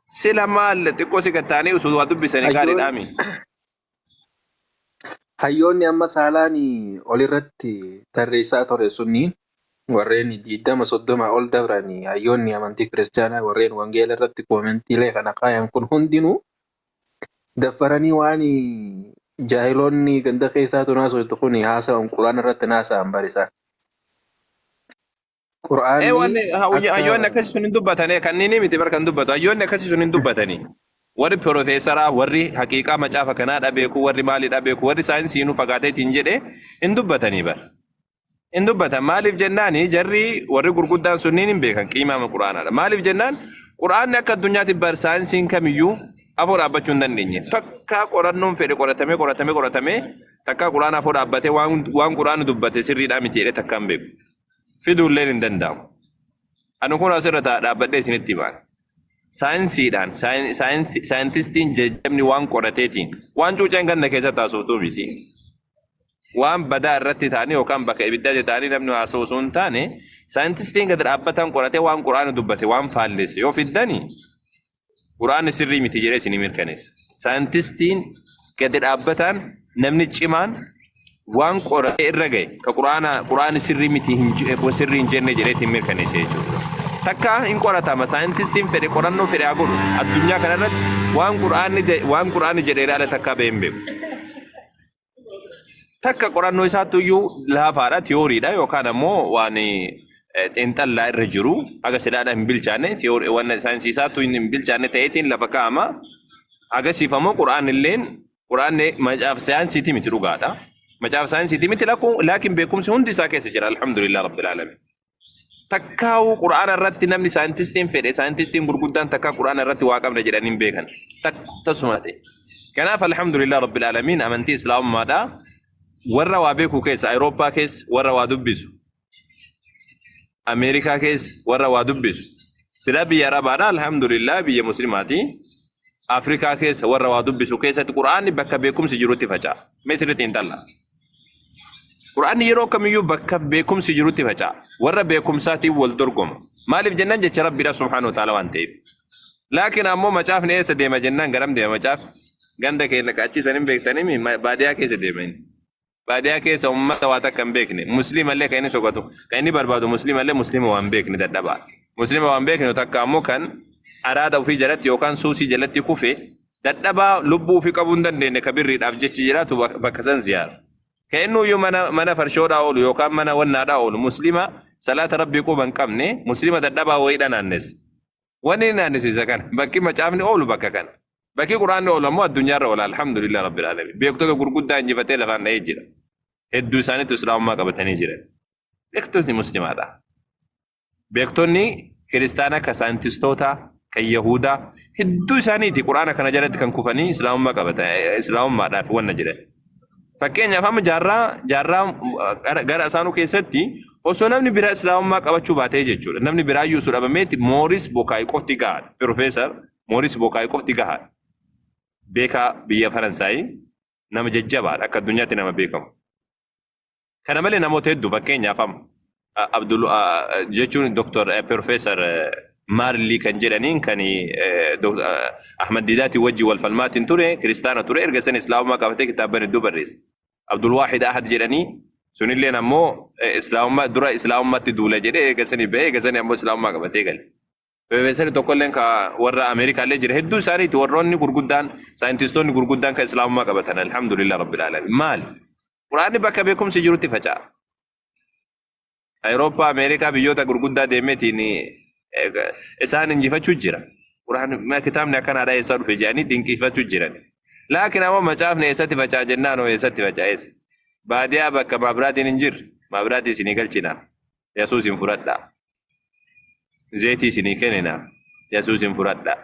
Sila maal xiqqoo si gattaanii osoo waa dubbisanii Hayyoon gaariidhaami. Hayyoonni amma saalaan olirratti tarreessaa ture sunniin warreen 20 30 ol dabran hayyoonni amantii kiristaanaa warreen wangeela irratti koomentiilee kana kaayan kun hundinuu daffaranii waan jaahiloonni ganda keessaa tun haasoftu kun haasa'an quraana irratti haasa'an barisaa. Ee Qur'aanni wanni akka hayyoonni akkasii sun hin dubbatane kanneen miti bar kan dubbatu hayyoonni akkasii sun hin dubbatani. Warri piroofeesaraa warri haqiiqaa macaafa kanaa dhabeeku warri maalii dhabeeku warri saayinsiinuu fagaateetiin jedhe hin dubbatanii bar. Hin dubbatan maaliif jennaani jarri warri gurguddaan sunniin hin beekan qiimaama quraanaadha. Maaliif jennaan quraanni akka addunyaatti bar saayinsiin kamiyyuu afoo dhaabbachuu hin dandeenye. Takkaa qorannoon fedhe qoratamee qoratamee qoratamee takkaa quraana afoo dhaabbatee waan waan quraanni dubbate sirriidhaa miti jedhee takkaa hin beeku. Fiduulleen hin danda'amu. Ani kun asirra ta'a dhaabbadhee isinitti himaan. Saayinsiidhaan saayintistiin jajjabni waan qorateetiin waan cuuceen ganda keessatti haasoftuu miti. Waan badaa irratti ta'anii yookaan bakka ibiddaa ta'anii namni haasa'u osoo hin taane saayintistiin gadi dhaabbatan qoratee waan quraana dubbate waan faallesse yoo fiddani Qur'aanni sirrii miti jedhee isinii mirkaneessa. Saayintistiin gadi dhaabbataan namni cimaan waan qoratee irra gahe ka qur'aana qur'aanni sirrii miti hin sirrii hin jenne jedhee ittiin mirkaneessa jechuudha. Takka hin qoratama saayintistiin fedhe qorannoo fedhe haa godhu addunyaa kanarratti waan qur'aanni waan qur'aanni jedheen ala takkaa bahee hin beeku. Takka qorannoo isaatti iyyuu laafaadha, tiyooriidha yookaan ammoo waan xiinxallaa irra jiru haga silaadha hin bilchaanne tiyoorii waan saayinsii isaattu hin bilchaanne ta'eetiin lafa kaa'ama. Agasiif ammoo qura'aan illeen qura'aanni macaafa saayinsiitii miti dhugaadha. Macaafa saayinsiitii miti laakiin beekumsi hundi isaa keessa jira alhamdulillah rabbil alamin. Takkaa'uu qura'aana irratti namni saayintistiin fedhe saayintistiin gurguddaan takkaa qura'aana irratti waa qabna jedhanii hin beekan. Tasuma ta'e. Kanaaf alhamdulillah rabbil aalamiin amantii islaamummaadha. Warra waa beeku keessa Awurooppaa keessa warra waa dubbisu. Ameerikaa keessa warra waa dubbisu. Silaa biyya Arabaadha alhamdulillah biyya muslimaati. Afrikaa keessa warra waa dubbisu keessatti Qur'aanni bakka beekumsi jirutti faca'a. Mee sirriitti hin xalla. Qur'aanni yeroo kamiyyuu bakka beekumsi jirutti faca'a. Warra beekumsaatiin wal dorgoma. Maaliif jennaan jecha Rabbiidha subhaanahu wa ta'ala waan ta'eef. Laakiin ammoo macaafni eessa deema jennaan garam deema macaafni? Ganda keenya ka achi san hin beektanii baadiyaa keessa deema inni. Baadiyaa keessa uummata waa takka hin beekne. Musliima illee kan inni soqatu kan inni barbaadu musliima illee musliima waan hin beekne dadhabaa. Musliima waan beekne takka ammoo kan araada ofii jalatti yookaan suusii jalatti kufe dadhabaa lubbuu ofii qabuu hin dandeenye ka birriidhaaf jechi jiraatu bakka san ziyaara. Ka inni iyyuu mana farshoodhaa oolu yookaan mana wannaadhaa oolu musliima salaata rabbii quba hin qabne musliima dadhabaa wayiidha naannessa. Wanni inni naannessu isa kana. Bakki macaafni oolu bakka kana. Bakki quraanni oolu ammoo addunyaarra oola alhamdulillah rabbil alamin. Beektota gurguddaa injifatee lafaan dha'ee jira. Hedduu isaaniitu islaamummaa qabatanii jiran. Beektotni muslimaadha. Beektonni kiristaanaa ka saayintistootaa kan yahudaa hedduu isaaniiti quraana kana jalatti kan kufanii islaamummaa qabatan islaamummaadhaaf wanna jedhan. Fakkeenyaaf amma jaarraa jaarraa gara isaanuu keessatti osoo namni biraa islaamummaa qabachuu baatee jechuudha. Namni biraa iyyuu osoo dhabameetti Mooris Bokaay qofti gahaadha. Pirofeesar Mooris Bokaay qofti gahaadha. Beekaa biyya Faransaayii nama jajjabaadha akka addunyaatti nama beekamu. Kana malee namoota hedduu fakkeenyaaf amma Abdul jechuun Dr. Professor Maarlii kan jedhaniin kan Ahmad Diidaatiin wajjin wal falmaatiin ture kiristaana ture erga san islaamummaa qabatee kitaabban hedduu barreesse. Abdul Waahid Ahad jedhanii sunilleen ammoo islaamummaa dura islaamummaatti duula jedhee erga sanii ba'ee erga sanii ammoo islaamummaa qabatee gale. Profeesarri tokkolleen ka warra Ameerikaallee jira. Hedduu isaaniiti warroonni gurguddaan saayintistoonni gurguddaan kan islaamummaa qabatan alhamdulillah rabbil alamin. Maali? Quraanni bakka beekumsi jirutti faca'a. Awurooppaa, Ameerikaa biyyoota gurguddaa deemeetiin isaan injifachuu jira. Quraanni kitaabni akkanaadha eessaa dhufe jedhanii dinqiifachuu jiran. Laakiin ammoo macaafni eessatti faca'a jennaan hoo eessatti faca'a eessa? Baadiyaa bakka maabiraatiin hin jirre maabiraatii isinii galchina. Yesuus hin fudhadhaa. Zeetii isinii kennina. Yesuus hin fudhadhaa.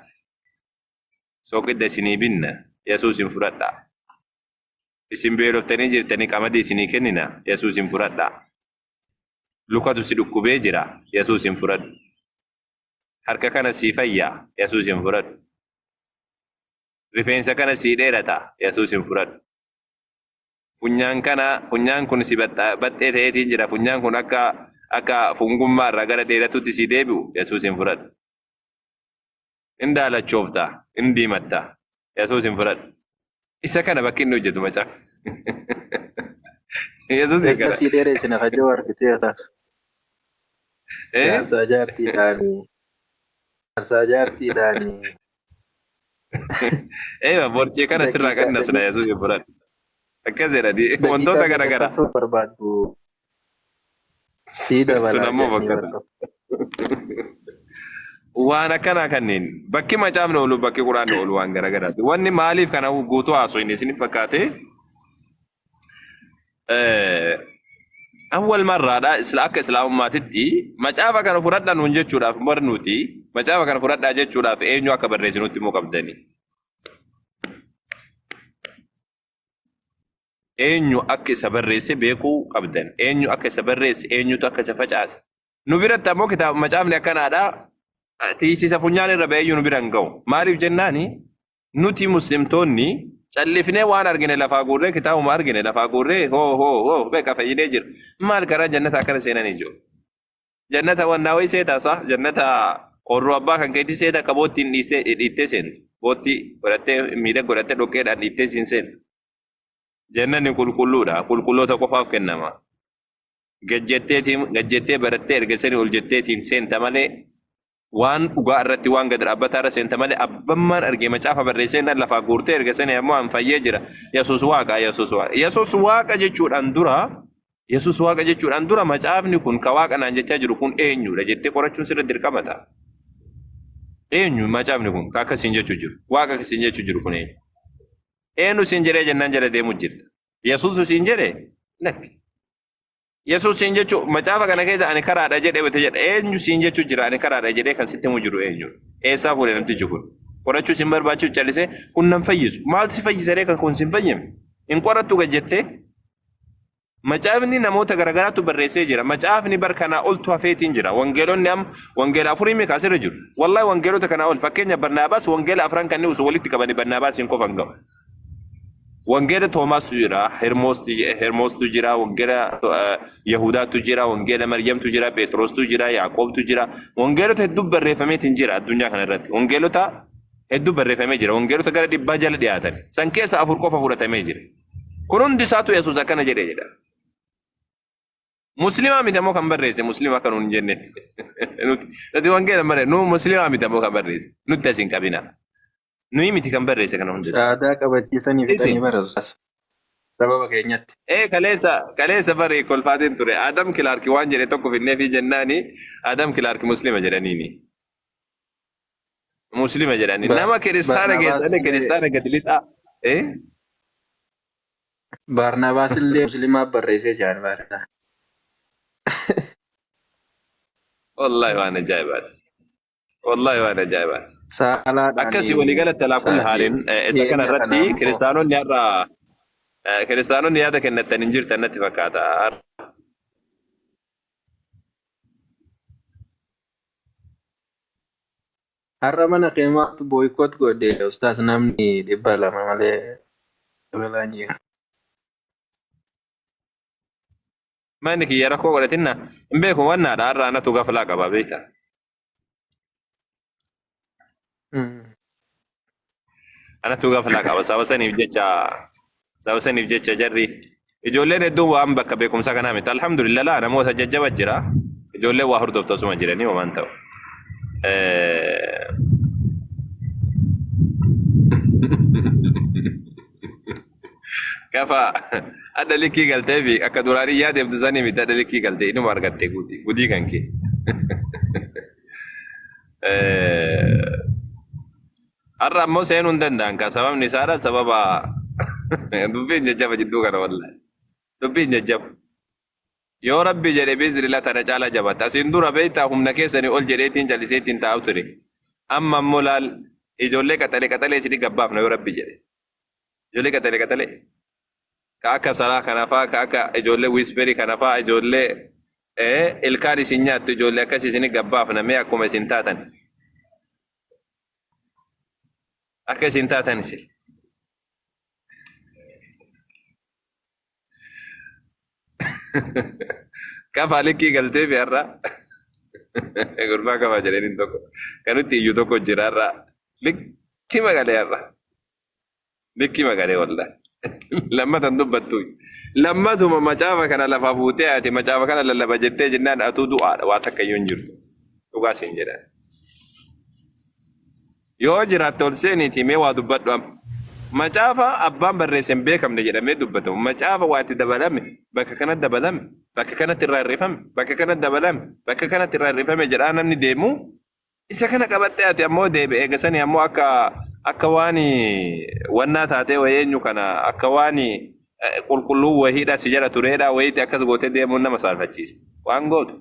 Soqidda isinii binna. Yesuus hin fudhadhaa. Isin beeloftanii jirtanii qamadii isinii kennina. Yesuus hin fudhadhaa. Lukatu si dhukkubee jira. Yesuus hin fudhadhu. Harka kana sii fayyaa. Yesuus hin fudhadhu. Rifeensa kana sii dheerata. Yesuus hin fudhadhu. Funyaan kana funyaan kun si baxxee ta'eetiin jira. Funyaan kun akka fungummaa irraa gara dheeratutti si deebi'u Yesuus hin fudhadhu. In daalachoofta, in diimatta. Yesuus hin fudhadhu. Isa kana bakki inni hojjetu macaa. Yesuus hin kana. Akkasii dheeresina kajoo argitee taas. Eh? Jaarsaa jaartiidhaani. Jaarsaa jaartiidhaani. Eewa borcee kana sirraa Daqiiqaa qannasna Yesuus hin fudhadhu. Akkas jedhani daqiiqaa wantoota gara garaa. meeqaffatu barbaaddu sii Sun dabalaa ammoo jedhanii bakka barbaadu. waan akkanaa kanneen bakki macaafni oolu bakki quraanni oolu waan gara garaati. Wanni maaliif kana guutuu haasoo inni isin fakkaate awwal marraadha isla akka islaamummaatitti macaafa kana fudhadhaa nuun jechuudhaaf bar nuti macaafa kana fudhadhaa jechuudhaaf eenyu akka barreessinutti immoo qabdani. Eenyu akka isa barreesse beekuu qabdan. Eenyu akka isa barreesse, eenyutu akka isa facaase. Nu biratti ammoo kitaaba macaafni akkanaadha. Tiisisa funyaan irra ba'eeyyuu nu bira hin ga'u. Maaliif jennaani nuti muslimtoonni callifnee waan argine lafaa guurree kitaabuma argine lafaa guurree hoo hoo hoo beeka fayyinee jira. Maal karaa jannata akkana seenanii jiru. Jannata wannaa wayii seetaa saa jannata orruu abbaa kan keetii seeta akka boottiin dhiistee dhiittee seentu. Boottii godhattee miidha godhattee dhoqqeedhaan dhiittee siin seentu. Jannanni qulqulluudha. Qulqulloota qofaaf kennama. Gajjetteetiin gajjettee barattee erga sanii ol jetteetiin seenta malee waan dhugaa irratti waan gad dhaabbataa irra seenta malee abbammaan argee macaafa barreessee nan lafaa guurtee erga sanii ammoo an fayyee jira. Yesuus waaqa Yesuus waaqa. Yesuus waaqa jechuudhaan dura Yesuus waaqa jechuudhaan dura macaafni kun ka waaqa naan jechaa jiru kun eenyudha jettee qorachuun sirra dirqama ta'a. Eenyu macaafni kun ka akkasiin jechuu jiru? Waaqa akkasiin jechuu jiru kun eenyu? Eenyu siin jedhee jennaan jala deemuu jirta. Yesuus siin jedhee? Lakki. Yesuus siin jechuu macaafa kana keessa ani karaadha jedhee wayita jedha eenyu siin jechuu jira ani karaadha jedhee kan sitti himu jiru eenyu? Eessaa fuudhe namtichi kun? Qorachuu siin barbaachisu callisee kun nan fayyisu. Maal si fayyisaree kan kun sin fayyime? Hin qorattu gad jettee? Macaafni namoota garagaraatu barreessee jira. Macaafni bar kanaa oltu hafeetiin jira. Wangeelonni amma wangeela afurii meeqa asirra jiru. Wallahi wangeelota kanaa ol fakkeenya Barnaabaas wangeela afran kanneen osoo walitti qabanii Barnaabaasiin qofa hin ga'u. Wangeela Toomaastu jira, Hermoostu jira, wangeela Yahudaatu jira, wangeela Maryamtu jira, Phexrostu jira, Yaaqoobtu jira. Wangeelota hedduu barreeffameetiin jira addunyaa kana irratti. Wangeelota hedduu barreeffamee jira. Wangeelota gara dhibbaa jala dhiyaatan. San keessa afur qofa fudhatamee jira. Kun hundi isaatu Yesuus akkana jedhee jedha. Muslimaa miti ammoo kan barreesse muslima akka nuun hin jenne. Nuti nuti wangeela hin barreesse. Nu muslimaa miti ammoo kan barreesse. Nutti as hin qabina. Nuyi miti kan barreesse kana hundi isaa. Shahaadaa qabachiisanii fixanii Isin. bara ustaas. Sababa keenyatti. Ee kaleessa kaleessa bari kolfaatiin ture. Adam Kilaarki waan jedhe tokko finneefii jennaani Adam Kilaarki muslima jedhaniini. Muslima jedhani. Nama kiristaana Barnaabaas keessanii illee kiristaana gadi lixaa. Eh? Barnaabaas illee muslimaa barreessee jira barreessaa. Wallahi waan ajaa'ibaati. Wallahi waan ajaa'ibaati. Saalaadhaan Akkasii walii galatti alaa kulli haalin isa kana dhiyeenya kana irratti ammoo kiristaanonni har'a kiristaanonni yaada kennattan hin jirtan natti fakkaata. Har'a mana kee maaltu boycott godhe ustaas namni 200 malee dabalaa hin jiru. Manni kiyya rakkoo godhatinna hin beeku wannaadha har'a anatu gaflaa qaba beekta. Anatu gaflaa qaba saba saniif jecha saba saniif jecha jarri ijoolleen hedduun waan bakka beekumsa kanaa miti alhamdulillah laa namoota jajjaba jira ijoolleen waa hordoftu osuma jiranii homaan ta'u. Kafa adda likkii galtee fi akka duraanii yaadeemtu sanii miti adda likkii galtee inuma argatte guutii gudii kan kee. Har'a ammoo seenuu hin danda'an kaa sababni isaadha sababa dubbiin jajjaba jidduu kana wallahi dubbiin jajjaba. Yoo rabbi jedhe biiznillah tana caalaa jabatta. Asiin dura beektaa humna keessanii ol jedheetiin calliseetiin taa'u ture. Amma ammoo laal ijoollee qaxalee qaxalee isinii gabbaafna yoo rabbi jedhe. Ijoollee qaxalee qaxalee. Ka akka Salah kana faa, ka akka ijoollee Wiisperii kana faa, ijoollee ilkaan isin nyaattu ijoollee akkasii isinii gabbaafna mee akkuma isin taatan. Akka isin taatan isin. Kafaa likkii galtee fi har'a gurbaa kafaa jedhaniin tokko kan nutti iyyu tokko jira har'a likkii magalee har'a likkii magalee wallahi lammatan dubbattu lammatuma macaafa kana lafaa fuutee ati macaafa kana lallaba jettee jennaan atuu du'aadha waa takka iyyuu hin jirtu dhugaa siin jedhan. Yoo jiraatte ol seeniitii mee waa dubbadhu amma. Macaafa abbaan barreesse hin beekamne jedhamee dubbatamu. Macaafa waa itti dabalame, bakka kanatti dabalame, bakka kanatti irraa hir'ifame, bakka kanatti dabalame, bakka kanatti irraa hir'ifame jedhaa namni deemu isa kana qabattee ati ammoo deebi'e eega sanii ammoo akka akka waan wannaa taatee wayii eenyu kana akka waan qulqulluu wayiidha si jala tureedha wayiitti akkas gootee deemuun nama saalfachiisa. Waan gootu.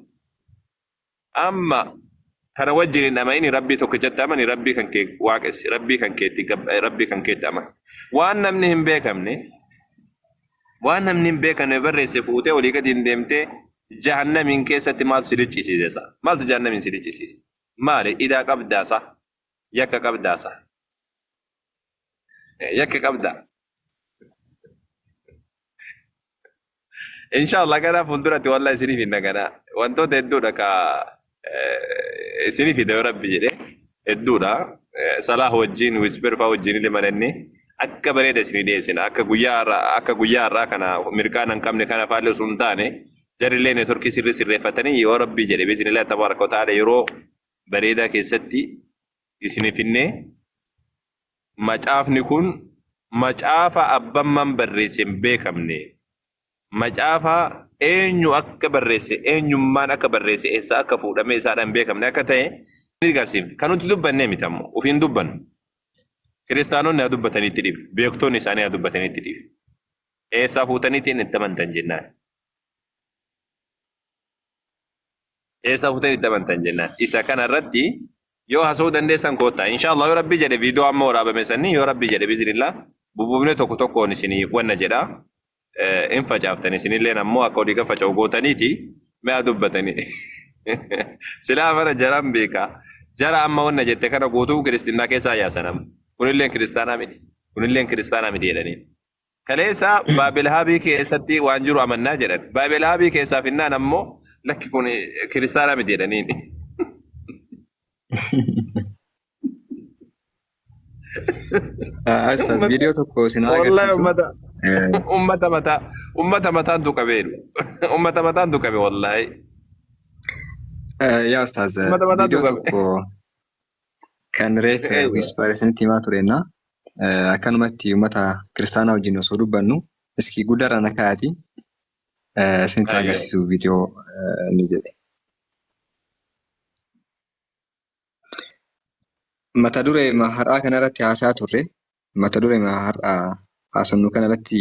Amma kana wajjin hin dhama'ini Rabbii tokkichatti amani Rabbii kan kee waaqessi Rabbii kan keetti Rabbii kan keetti amani. Waan namni hin beekamne waan namni hin beekamne barreesse fuutee olii gadi hin deemtee jahannamiin keessatti maaltu si liccisiise sa? Maaltu jahannamiin si liccisiise? Maali idaa qabdaa sa? Yakka qabdaa sa? Yakka qabdaa? Inshallah gara fuulduratti wallahi isiniif hin dhagana. Wantoota hedduudha ka isiniif hida yoo rabbi jedhe hedduudha. Salah wajjin Wisper fa'aa wajjin illee mari'annee akka bareeda isinii dhiyeessina. Akka guyyaa har'aa akka guyyaa har'aa kana mirqaana hin qabne kana fa'aa illee osoo hin taane jarrillee neetworkii sirrii sirreeffatanii yoo rabbi jedhe biiznillah tabaaraka wa ta'ala yeroo bareedaa keessatti isiniif finnee Macaafni kun macaafa abbamman barreesse hin beekamne, macaafa eenyu akka barreesse, eenyummaan akka barreesse, eessaa akka fuudhamee isaadha hin beekamne akka ta'e ni agarsiifna. Kan nuti dubbannee miti ammoo ofiin dubbannu. Kiristaanonni haa dubbatanii itti dhiifna. Beektonni isaanii haa dubbatanii itti dhiifna. Eessaa fuutaniitiin itti amantan jennaan. Eessaa fuutanii itti amantan jennaan. Isa kana irratti yoo hasa'uu dandeessan koottaa. Inshallah yoo Rabbi jedhe viidiyoo amma waraabame sanii yoo Rabbi jedhe biiznillah bubuufnee tokko tokkoon isinii wanna jedha. Hin facaaftan isinilleen ammoo akka olii kan faca'u gootaniiti mi'a dubbatanii. Silaa bara jaraan beekaa. Jara amma wanna jette kana guutuu kiristinnaa keessaa yaasan amma. Kunilleen kiristaanaa miti. Kunilleen kiristaanaa miti jedhanii. Kaleessa Baabilhaabii keessatti waan jiru amannaa jedhan. Baabilhaabii keessaa finnaan ammoo lakki kun kiristaanaa miti jedhaniin. Ustaz, viidiyoo tokko isin haa Wallahi agarsiisu. Ummata mataan tuqameeru. Ummata mataan tuqame wallahi. Yaa Ustaz, Ummata mataan viidiyoo tuqame. Tokko kan reef Whisper isinitti himaa turenna. Akkanumatti uummata kiristaanaa wajjin osoo dubbannu iski guddaarra na kaa'ati isinitti agarsiisu viidiyoo ni jedhe. Mata duree har'aa kanarratti haasaa turre, mata duree har'aa haasofnu kanarratti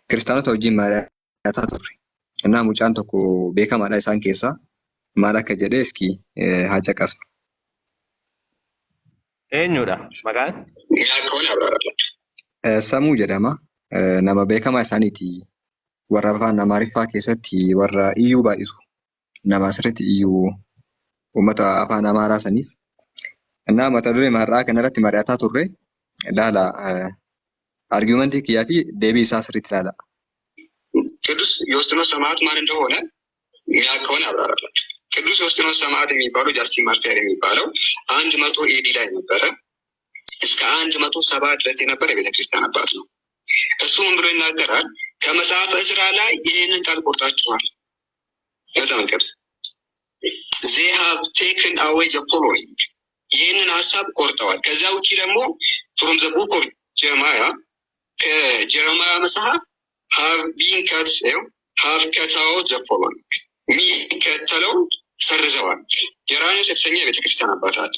kiristaanota wajjin mari'ataa turre. Innaa mucaan tokko beekamaadha isaan keessaa maal akka jedhe iski haa caqasnu. Eenyudha maqaan? Samuu jedhama. Nama beekamaa isaaniiti. Warra afaan Amaariffaa keessatti warra iyyuu baay'isu. Nama asirratti iyyuu uummata afaan Amaaraa saniif. Innaa mata duree har'aa kanarratti mari'ataa turre ilaala. Argumentii kiyyaa fi deebii isaa sirriitti ilaala. ቅዱስ ዮስጢኖስ ሰማዕት ማን እንደሆነ የሚያውቅ ከሆነ ያብራራላችሁ። ቅዱስ ዮስጢኖስ ሰማዕት የሚባለው Justin Martyr የሚባለው 100 AD ላይ ነበረ። እስከ 170 ድረስ የነበረ የቤተክርስቲያን አባት ነው። እሱ ምን ብሎ ይናገራል? ከመጽሐፈ ዕዝራ ላይ ይህንን ቃል ቆርጣችኋል። ተመልከቱ። They have taken away the following፣ ይህንን ሀሳብ ቆርጠዋል። ከዚያ ውጭ ደግሞ from the book of Jeremiah፣ ከ Jeremiah መጽሐፍ have been cut፣ have cut out the following፣ የሚከተለው ሰርዘዋል። ጀራኒዎስ የተሰኘ የቤተክርስቲያን አባት አለ።